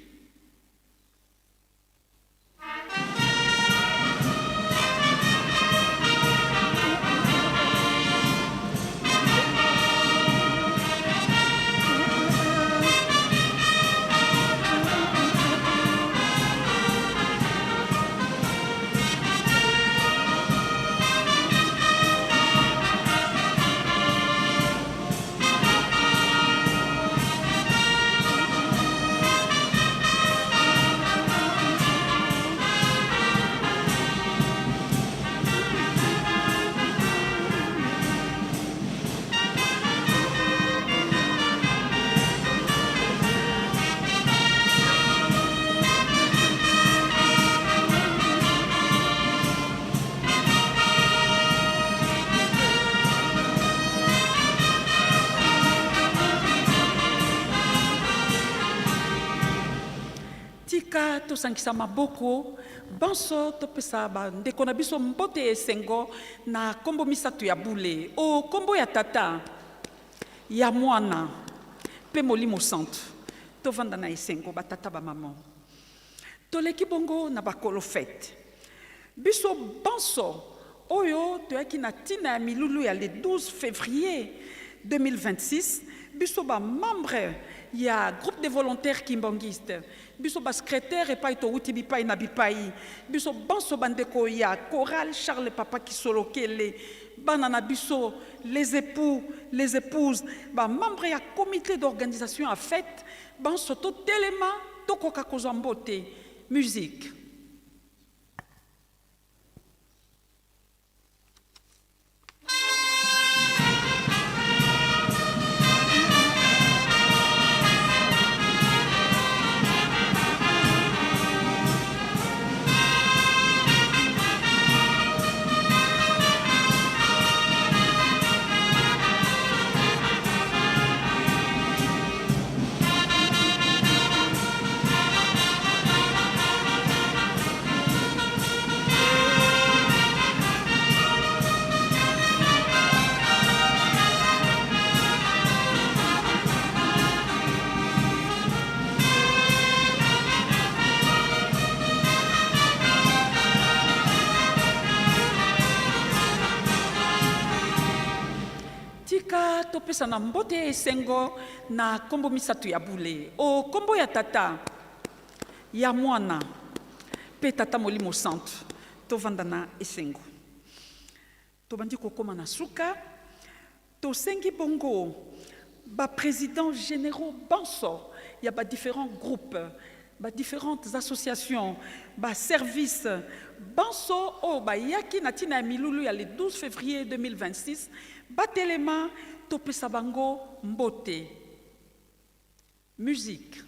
[SPEAKER 3] Tika tosangisa maboko, banso topesa bandeko na biso mbote esengo na nkombo misato ya bule, o nkombo ya Tata, ya Mwana mpe Molimo Santu. Tovanda na esengo, batata, bamama. Toleki bongo na bakolo fête. Biso banso oyo toyaki na ntina ya milulu ya le 12 février 2026, biso bamembre ya groupe de volontaires kimbanguiste, biso basecrétaire epai towuti bipai na bipai, biso banso bandeko ya chorale Charles Papa Kisolokele, bana na biso, les époux, les épouses, bamembre ya comité d'organisation ya fête, banso totelema, tokoka kozwa mbote. Musique. Tika topesana mbote ya esengo na kombo misatu ya bule. O kombo ya Tata, ya Mwana, pe Tata Molimo Santu, tovanda na esengo. Tobandi kokoma na suka, tosengi bongo ba presidents generaux banso ya ba differents groupes, ba differentes associations, ba services banso oyo bayaki na tina ya milulu ya le 12 fevrier 2026 batelema topesa bango mbote. Musique.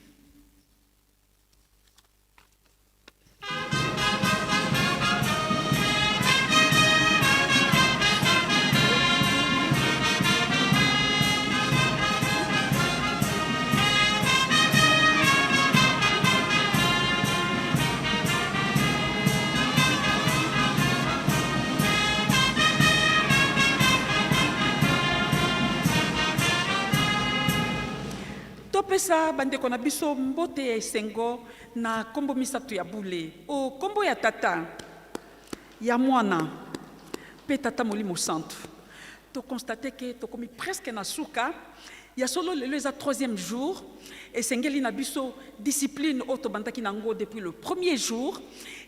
[SPEAKER 3] Topesa bandeko na biso mbote ya esengo na kombo misatu ya bule, o kombo ya Tata, ya Mwana, pe Tata Molimo Santu. To constater que tokomi presque na suka. Ya solo lelo eza troisième jour, esengeli na biso discipline oyo tobandaki na yango depuis le premier jour.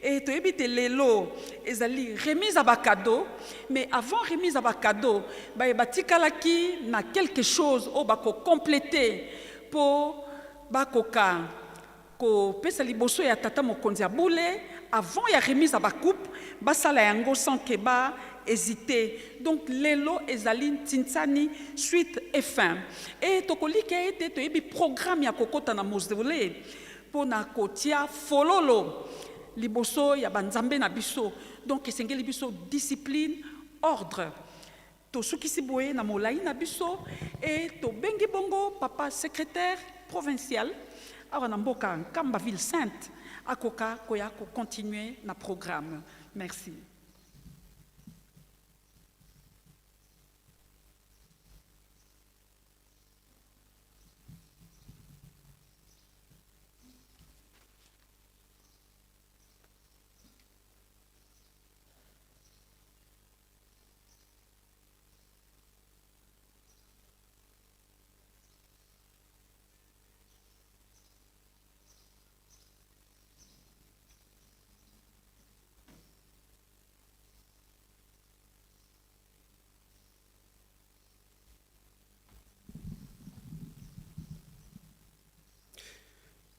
[SPEAKER 3] Et toyebi te lelo ezali remise ya ba cadeaux, mais avant remise ya ba cadeaux, baye batikalaki na quelque chose oyo bako completer po bakoka kopesa liboso ya tata mokonzi ya bule avant ya remise ya ba coupe, basala yango sans que ba hesiter. Donc lelo ezali ntinsani suite et fin. Et tokolikia ete toyebi programme ya kokota na mausolee mpo na kotia fololo liboso ya ba nzambe na biso. Donc esengeli biso discipline, ordre. Tosukisi boye na molayi na biso et tobengi bongo papa secretaire provincial awa na mboka Nkamba ville sainte akoka koya ko continuer na programme. Merci.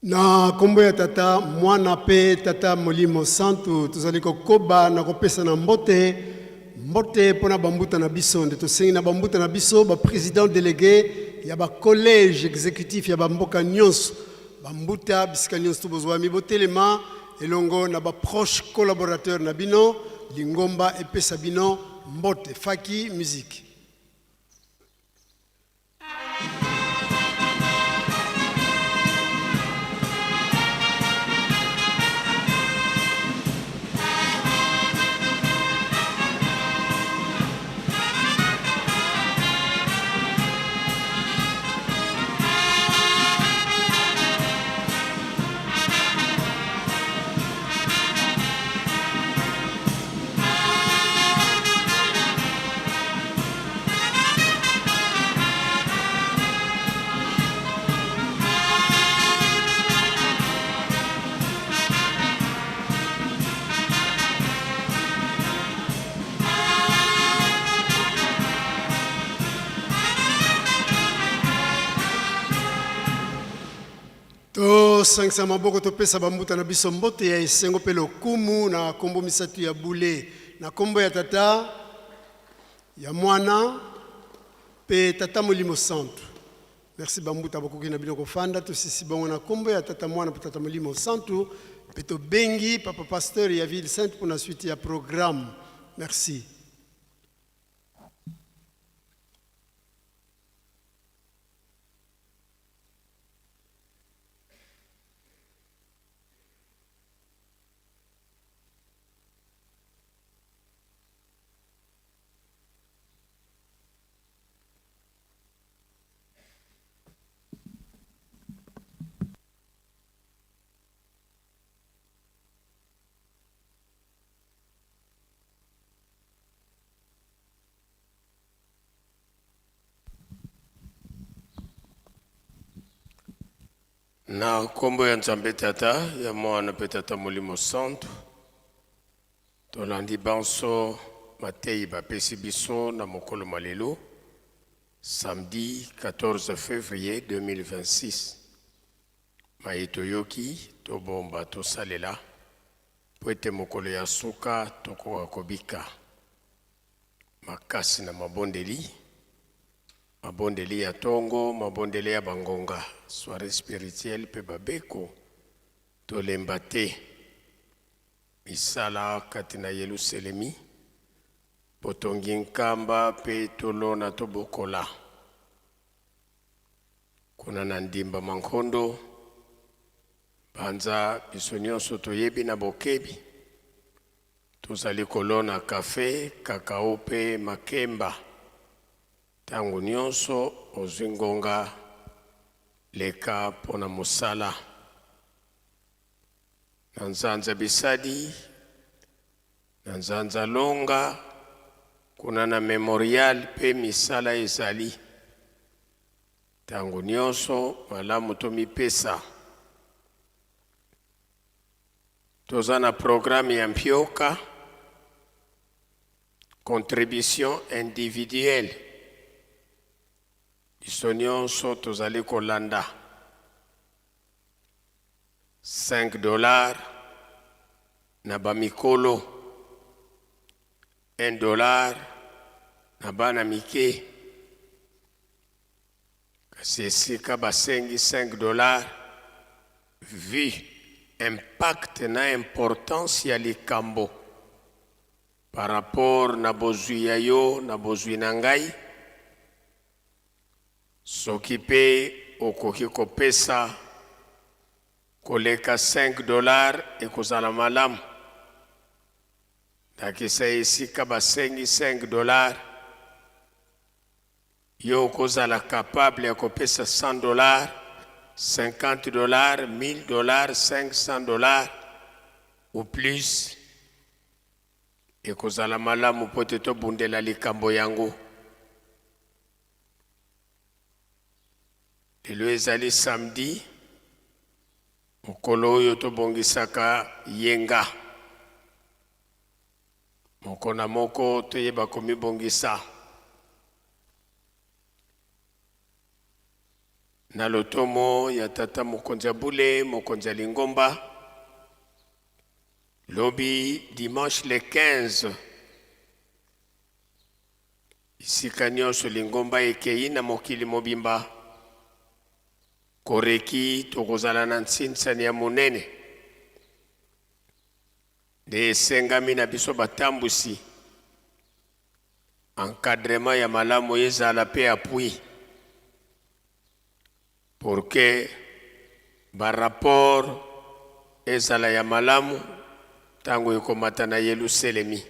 [SPEAKER 5] Na nkombo ya Tata, Mwana mpe Tata Molimo Santu, tozali kokoba na kopesana mbote, mbote mpo na bambuta na biso. Nde tosengi na bambuta na biso, ba president delegue ya ba collège executif ya bamboka nyonso, bambuta bisika nyonso to bozwami, botelema elongo na ba proche collaborateur na bino, lingomba epesa bino mbote. Faki musique. Tosangisa maboko, topesa bambuta na biso mbote ya esengo mpe lokumu na nkombo misato ya bule, na nkombo ya Tata, ya Mwana mpe Tata Molimo Santu. Merci bambuta, bokoki na bino kofanda. Tosisi bongo na nkombo ya Tata, Mwana mpe Tata Molimo Santu, mpe tobengi papa pasteur ya Ville Sainte mpo na suite ya programme. Merci.
[SPEAKER 6] Na nkombo ya Nzambe Tata, ya Mwana mpe Tata Molimo Santu, tolandi banso mateyi bapesi biso na mokolo mwa lelo, samedi 14 fevrier 2026. Maye toyoki, tobomba, tosalela, mpo ete mokolo ya suka tokoka kobika. Makasi na mabondeli, mabondeli ya tongo, mabondeli ya bangonga, soiree spirituelle mpe babeko, tolemba te. Misala kati na Yeluselemi, botongi nkamba mpe tolona tobokola. Kuna na Ndimba Mankondo, banza biso nyonso toyebi na bokebi, Tozali kolona kafe, kakao mpe makemba. Ntango nyonso ozwi ngonga, leka mpo na mosala. Na Nzanza Bisadi, na Nzanza Longa, kuna na Memorial mpe misala ezali. Ntango nyonso malamu tomipesa. Toza na programme ya mpioka, contribution individuelle. Biso nyonso tozali kolanda 5 dollars na bamikolo, 1 dollar na bana mike. Kasi esika basengi 5 dollars, vu impact na importance ya likambo par rapport na bozwi ya yo na bozwi na ngai, soki mpe okoki kopesa koleka 5 dollars ekozala malamu. Ndakisa esika basengi 5 dollars, Yo okozala capable ya kopesa 100 dollars, 50 dollars, 1000 dollars, 500 dollars ou plus. Ekozala malamu mpo te tobundela likambo yango. Lelo ezali samedi, mokolo oyo tobongisaka yenga. Moko na moko toyeba komibongisa na lotomo ya Tata Mokonzi ya Bule, Mokonzi ya Lingomba. Lobi dimanche le 15, bisika nyonso lingomba ekei na mokili mobimba, koreki tokozala na nsinsani ya monene. Nde esengami na biso batambwisi encadrement ya malamu ezala pe appui pour que ba rapport ezala ya malamu tango ekomata na Yeluselemi.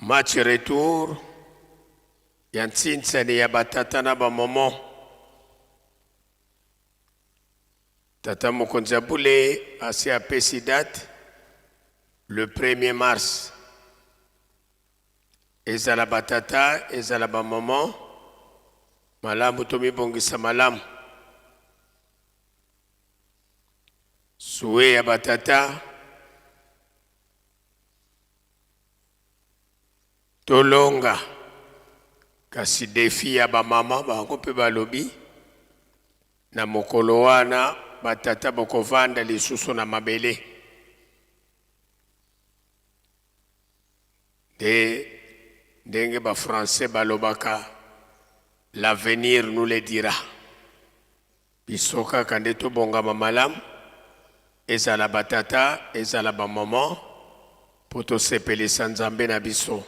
[SPEAKER 6] Match retour ya ntsinsani ya ba tata na ba maman. Tata mokonzi ya bule asi apesi date le premier mars. Ezala ba tata, ezala ba maman, malamu tomibongisa malamu. Souhait ya ba tata tolonga, kasi defi ya ba maman bango pe balobi Na mokolo wana, batata bokovanda lisusu na mabele. Nde ndenge ba français balobaka, l'avenir nous le dira. Biso kaka nde tobongama malamu, ezala ba tata, ezala ba maman, mpo tosepelisa Nzambe na biso.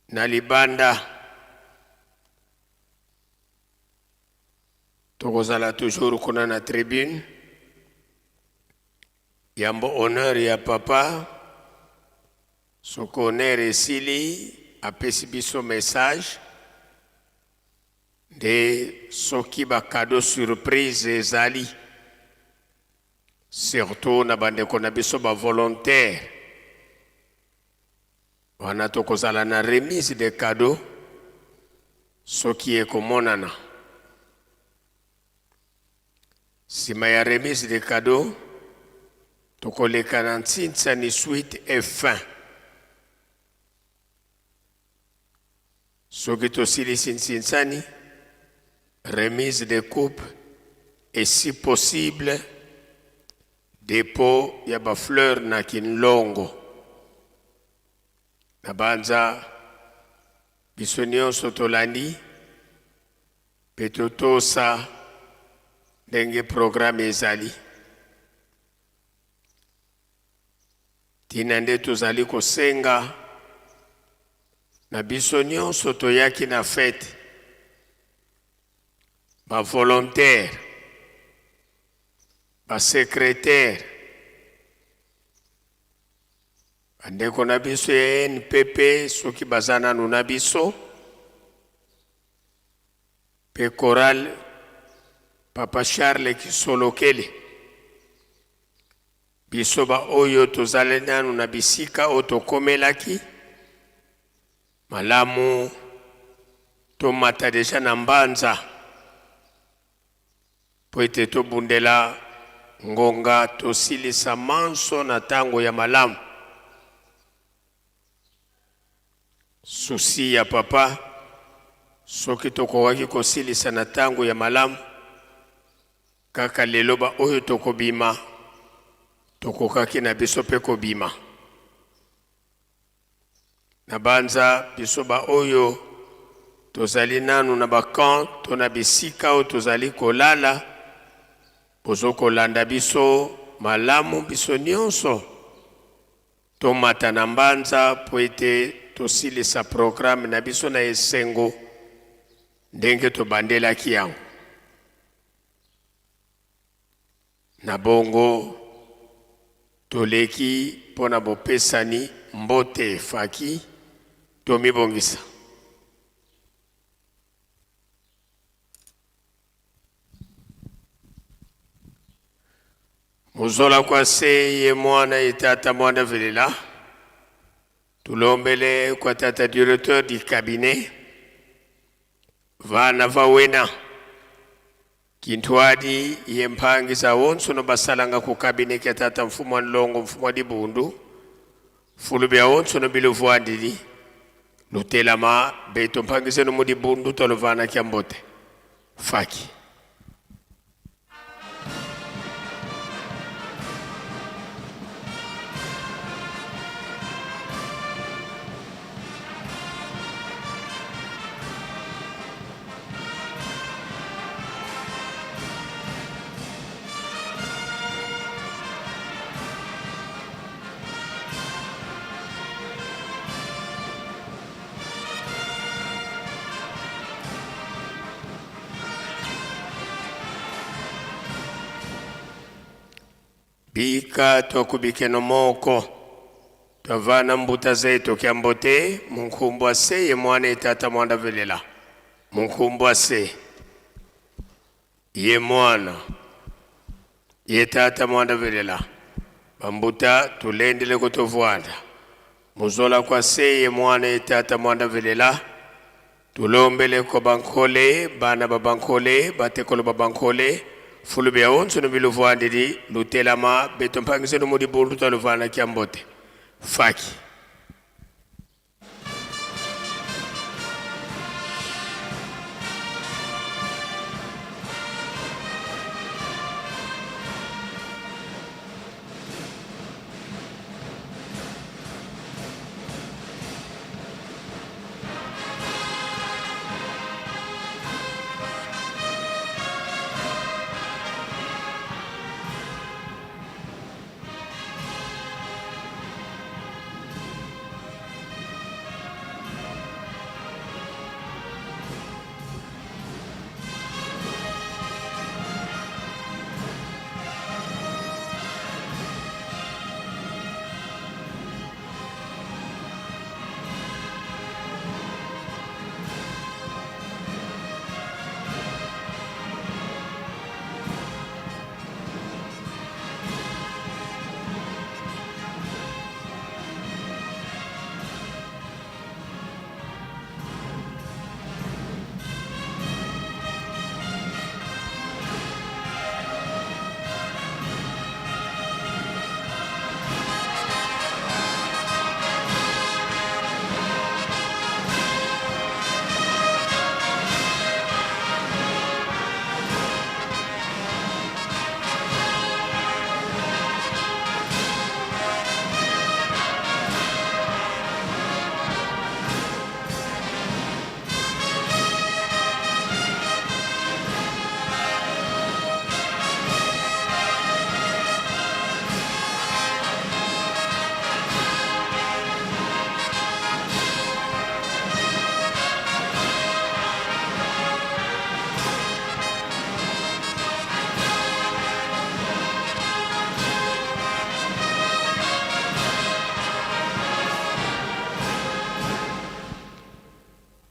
[SPEAKER 6] Na libanda, Tokozala toujours kuna na tribune. Yambo honneur ya papa, soki honneur esili apesi biso message nde soki ba cadeau surprise ezali surtout na bandeko na biso ba volontaire wana tokozala na remise de cadeau. Soki ekomonana. Sima ya remise de cadeaux, tokoleka na ntsinsani suite et fin. Soki tosilisi ntsinsani, remise de coupe et si possible depot ya ba fleurs na Kinlongo. Nabanza biso nionso tolandi mpe totosa ndenge programme ezali. Ntina nde tozali kosenga na biso nionso toyaki na fete, ba volontaires, ba secretaires, Bandeko na biso ya NPP soki baza nanu na biso pe chorale Papa Charles Kisolokele, biso ba oyo tozali nanu na bisika oyo tokomelaki malamu tomata deja na mbanza Mpo ete tobundela ngonga tosilisa manso na tango ya malamu. Souci ya papa soki tokokaki kosilisa na tango ya malamu kaka lelo ba oyo tokobima tokokaki na biso mpe kobima. Nabanza biso ba oyo tozali nanu na ba camp to na bisika oyo tozali kolala, bozo kolanda biso malamu biso nionso tomata na mbanza po ete tosilisa programme na biso na esengo ndenge tobandelaki yango. Na bongo, toleki mpo na bopesani mbote faki tomibongisa. Muzola kwa se ye mwana ye tata mwana velela tulombele kwa tata directeur du cabinet vana va wena Kintwadi ye mpangi za wonso no basalanga ku cabinet kia tata mfumu wa nlongo mfumu wa dibundu fulu bia wonso no biluvuandidi lutelama beto mpangi zenu mu dibundu toluvana kia mbote faki. Bika twakubikeno moko twavana mbuta zetu kya mbote munkumbwa se ye mwana ye tata mwanda velela munkumbwa se ye mwana ye tata mwanda velela bambuta tulendele kutovwanda muzola kwa se ye mwana ye tata mwanda velela Tulombele ko bankole, bana ba bankole, batekolo ba bankole, fulu bia onso no biluvuandidi lutelama beto mpangisenu mudi bundu ta luvana kia mbote. Faki.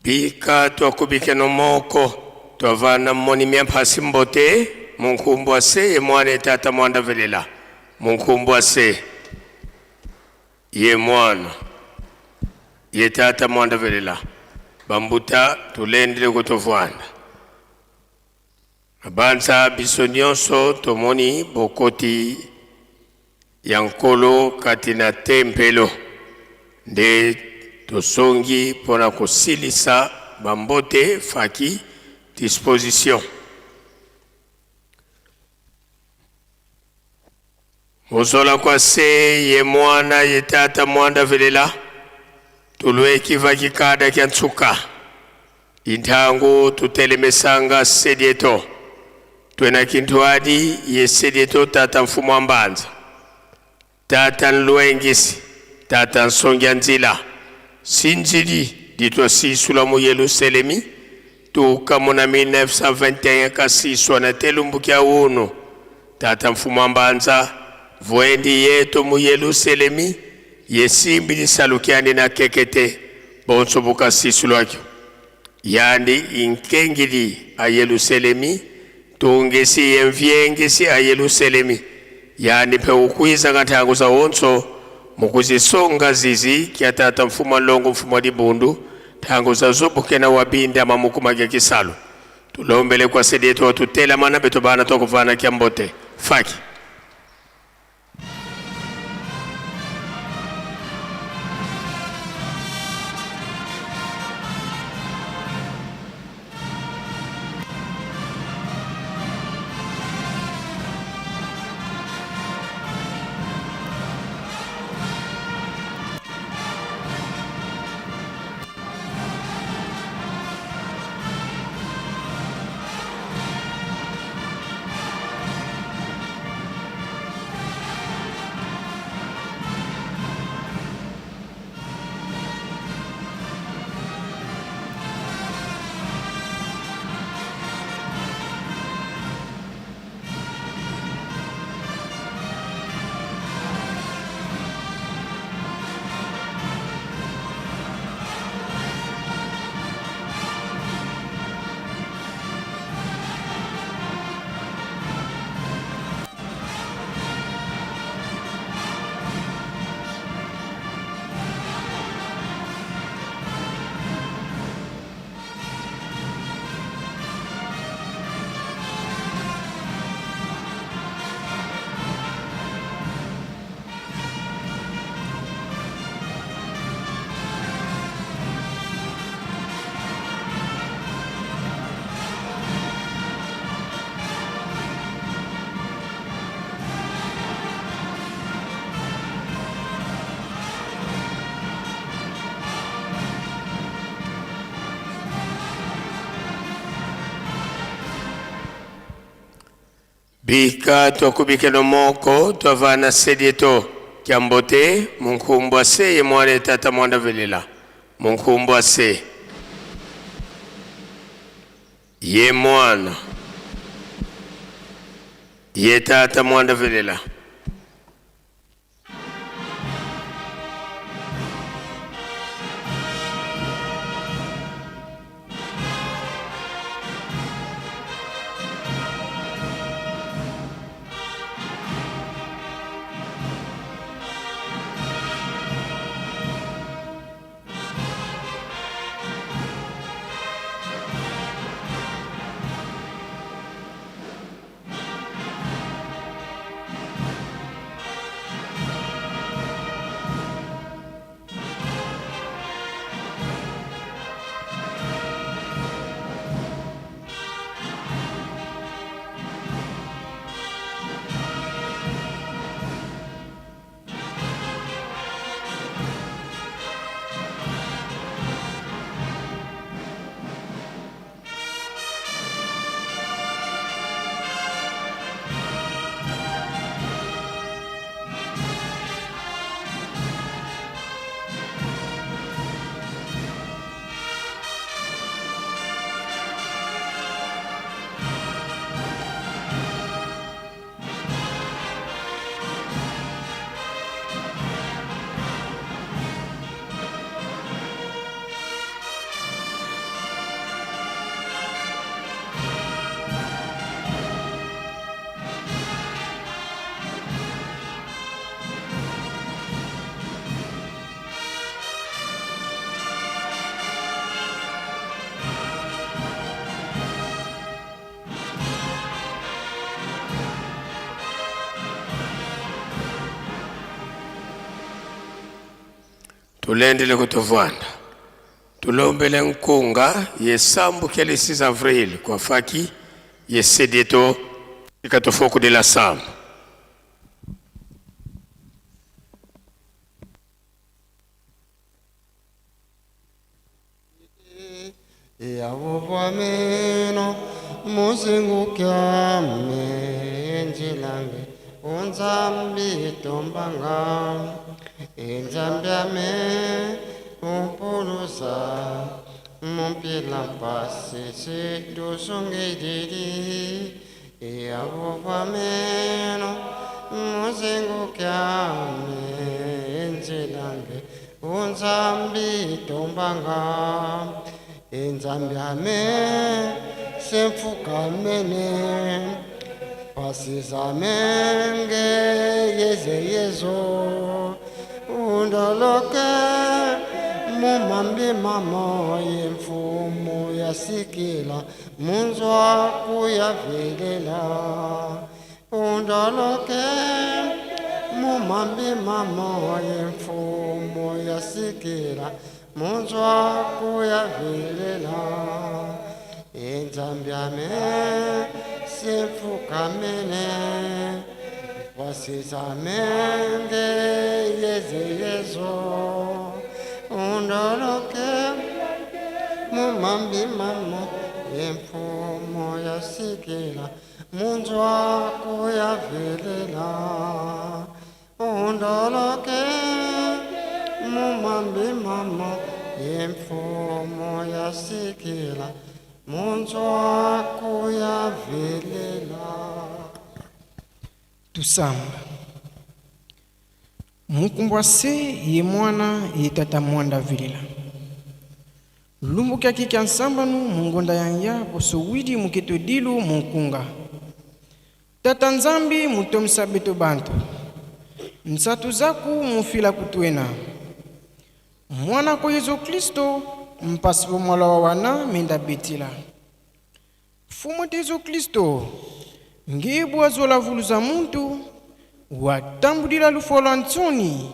[SPEAKER 6] Bika twakubikeno moko twavana mmoni mya mphasi mbote munkumbwa se ye mwana ye tata mwanda velela munkumbwa se ye mwana ye tata mwanda velela bambuta tulendele kutovwanda Nabanza biso nyonso tomoni bokoti ya Nkolo kati na tempelo, nde tosongi mpo na kosilisa bambote faki disposition. Mozola kwa se ye mwana ye tata mwanda velela tulweki vaki kada kya ntsuka intangu tutelemesanga sedieto twena kintwadi ye sedieto tata mfumu wa mbanza tata nlwengisi tata nsongia nzila sinzili ditwa sisula mu Yeluselemi tuka muna 1921 kasiswa na telumbu kya unu Tata Mfumu wa Mbanza, vuendi yetu mu Yeluselemi, yesimbi lisalu kyandi na kekete bonso bukasisulwakyo. Yandi inkengili a Yeluselemi, tungisi yemvyengisi a Yeluselemi, yandi mpe ukwiza ntangu za onso mukuzisonga zizi kya Tata Mfumu wa Nlongo Mfumu wa Dibundu ntangu za zobukena wa bindama mukumagya kisalu. Tulombele kwa sedi yetu watutela mana beto bana twakuvana kya mbote faki. Bika twakubikeno moko twavana sedieto kya mbote munkumbwa se ye mwana tata mwanda velela munkumbwa se ye mwana ye tata mwanda velela. Tulendele kutovwanda. Tulombele nkunga ye sambu kele 6 avril kwa faki ye sedeto ikatofoku de la sambu.
[SPEAKER 2] Yavuvameno muzingukyame enjilange unzambi tombanga inzambiame umpulusa mumpila mpasi situsungididi Yavuvameno muzingukyame enjilange unzambi tombanga inzambiame semfukamene pasizamenge yeze yezo undoloke mumambi mamo yemfumu yasikila munzwa kuyavelela undoloke mumambi mamo yemfumu yasikila munzwa kuyavelela inzambiame semfukamene wasizamenge yeze yezo undoloke mumambi mamo yemfumo yasikela munzwa kuyavelela undoloke mumambi mamo yemfumo yasikela munzwa kuyavelela.
[SPEAKER 7] Tusamba mukumbwa se ye mwana ye tata mwanda vilela lumbu kyaki kya nsambanu mungonda yanya poso widi muketo dilu munkunga tata nzambi mutomisa beto bantu nsatu zaku mufila kutwena mwana ko Yesu Kristo mpasi po mwala wa wana menda betila fumu te Yesu Kristo ngebu azola vuluza muntu watambulila lufo lwa ntsoni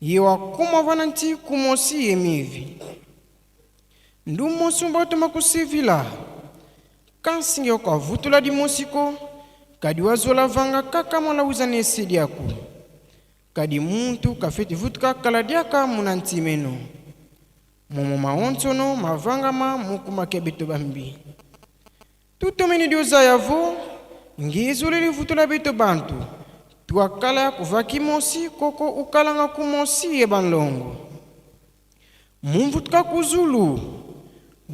[SPEAKER 7] ye wakuma vana nti kumosi ye mivi ndu mosi mbatoma kusivila kansinge okavutula dimosiko kadi wazola vanga kaka mwala wuzana esedi aku kadi muntu kafeti vutuka kala diaka muna ntimeno momo maonsono mavangama mukumake beto bambi tutomeni dioza yavo ngizuli livutula beto bantu tuakala kuva kimosi koko ukalanga kumosi ye banlongo mumvutuka kuzulu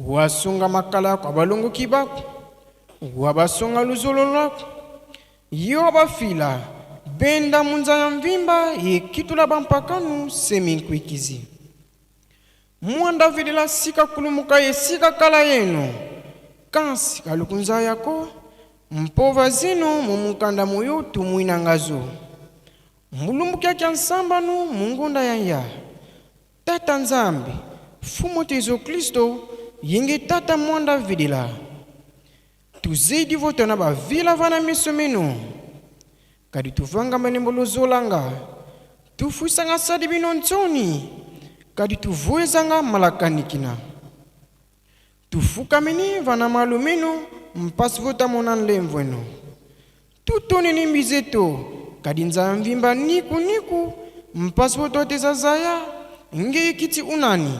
[SPEAKER 7] wasunga makala kwa balongo kibaku wabasunga luzolo lwaku yo bafila benda munza ya mvimba ye kitula bampakanu seminkwikizi mwanda vidila sika kulumuka ye sika kala yenu kansi kalukunza yako mpova zino mumukanda muyo tumwinangazo mulumbukia kya nsambanu mungunda yanya tata nzambi fumu te Yesu Kristo yenge tata mwanda vidila tuzidi votona bavila vana miso mino kadi tuvanga manembo lozolanga tufusanga sadi bino ntsoni kadi tuvuezanga malakanikina tufukamini vana malu mino mpasi votamona nlemvweno tutoneni mbizeto kadi nzaya mvimba niku niku mpasi votwateza zaya nge ikiti unani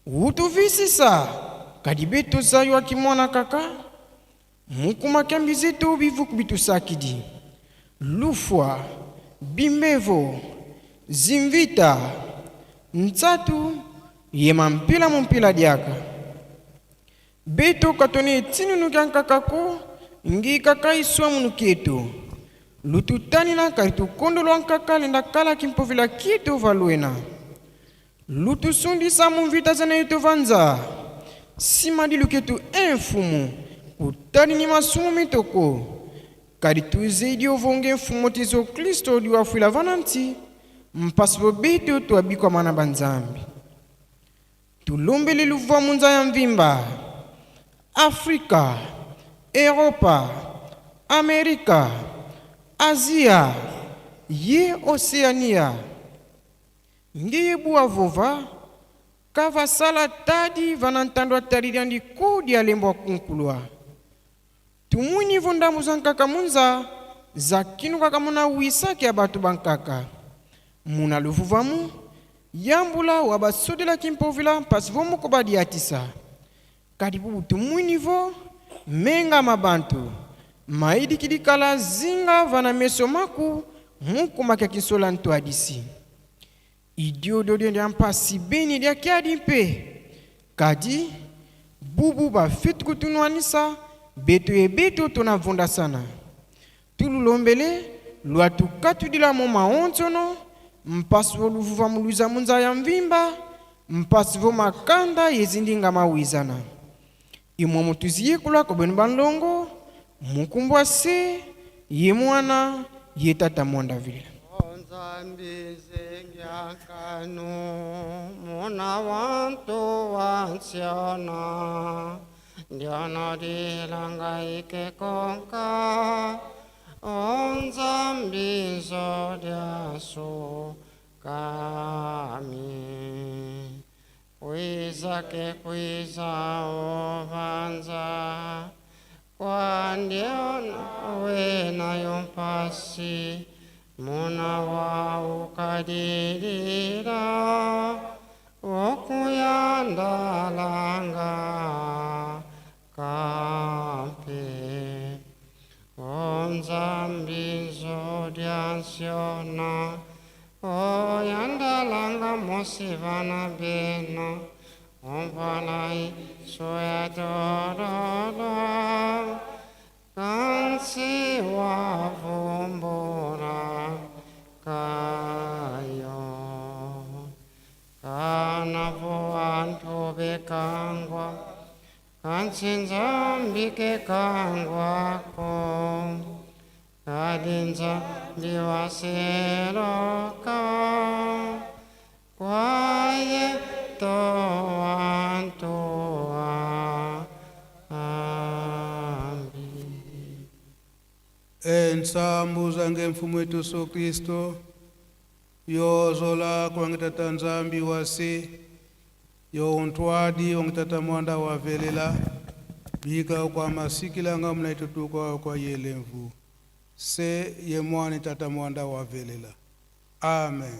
[SPEAKER 7] utuvisisa kadi beto zayo akimwana kaka mukuma mbizeto bivuku bitusakidi lufwa bimbevo zimvita ntsatu yema mpila mumpila diaka beto katoni etinunu kya nkakako ngi kaka iswa munu kieto lututanina kadi tukondolwa nkaka lenda kala kimpovila kieto valuena lutusundisa mumvita zana yeto vanza sima dilu ketu enfumu kutani ni masumu mitoko kadi tuzedi ovonge mfumu ti Yesu Kristo diwafuila vana nti mpasi po beto twabikwa mana banzambi tulombele luvwa munza ya mvimba Afrika, Europa, Amerika, Asia, ye Oceania. Nge ye bua vova, ka va sala tadi va na ntando atali diandi ku dia lembo akunkulua. Tumwini vo ndambu za nkaka munza, za kinu kaka muna wisa ke ya batu ba nkaka. Muna luvuvamu, yambula wa basodela kimpovila mpasi vo muko badiatisa. Kadi bu butumwini vo, menga ma bantu, maidiki dikala zinga va na meso maku muku makia kinsola ntuadisi. Idiodio dia mpasi beni dia kiadi mpe. Kadi, bubu bafetu kutunuanisa, betu ye betu tunavundasana. Tululombele, lua tukatudila mo maonsono, mpasi vo luvuva muluiza munza ya mvimba, mpasi vo makanda yezindinga mawizana. Imwe mutuziyekula ko benu banlongo, mukumbwa se, ye mwana, ye tata mwanda vile.
[SPEAKER 2] Nzambi zingyakanu muna wantu wansiona ndiono dilangaike konka onzambi zodyasu kami kwiza ke kwiza ovanza kwandiona wena yompasi muna waukadilila okuyandalanga kampe onzambi nzodyansiona oyandalanga mosi vana beno ombalai soyadorolo kansi wavumbura kayo kana vo antu bekangwa kansi nzambi ke kangwako kadinza ndiwaseroka kwaye to antu ambi.
[SPEAKER 8] Ensambu zange mfumo wetu Yesu Kristo yozola kwangitata nzambi wasi yo untwadi wangitata mwanda wavelela bika kwa masikilanga mnaitutuka kwa yelemvu se ye mwana tata mwanda wavelela. Amen.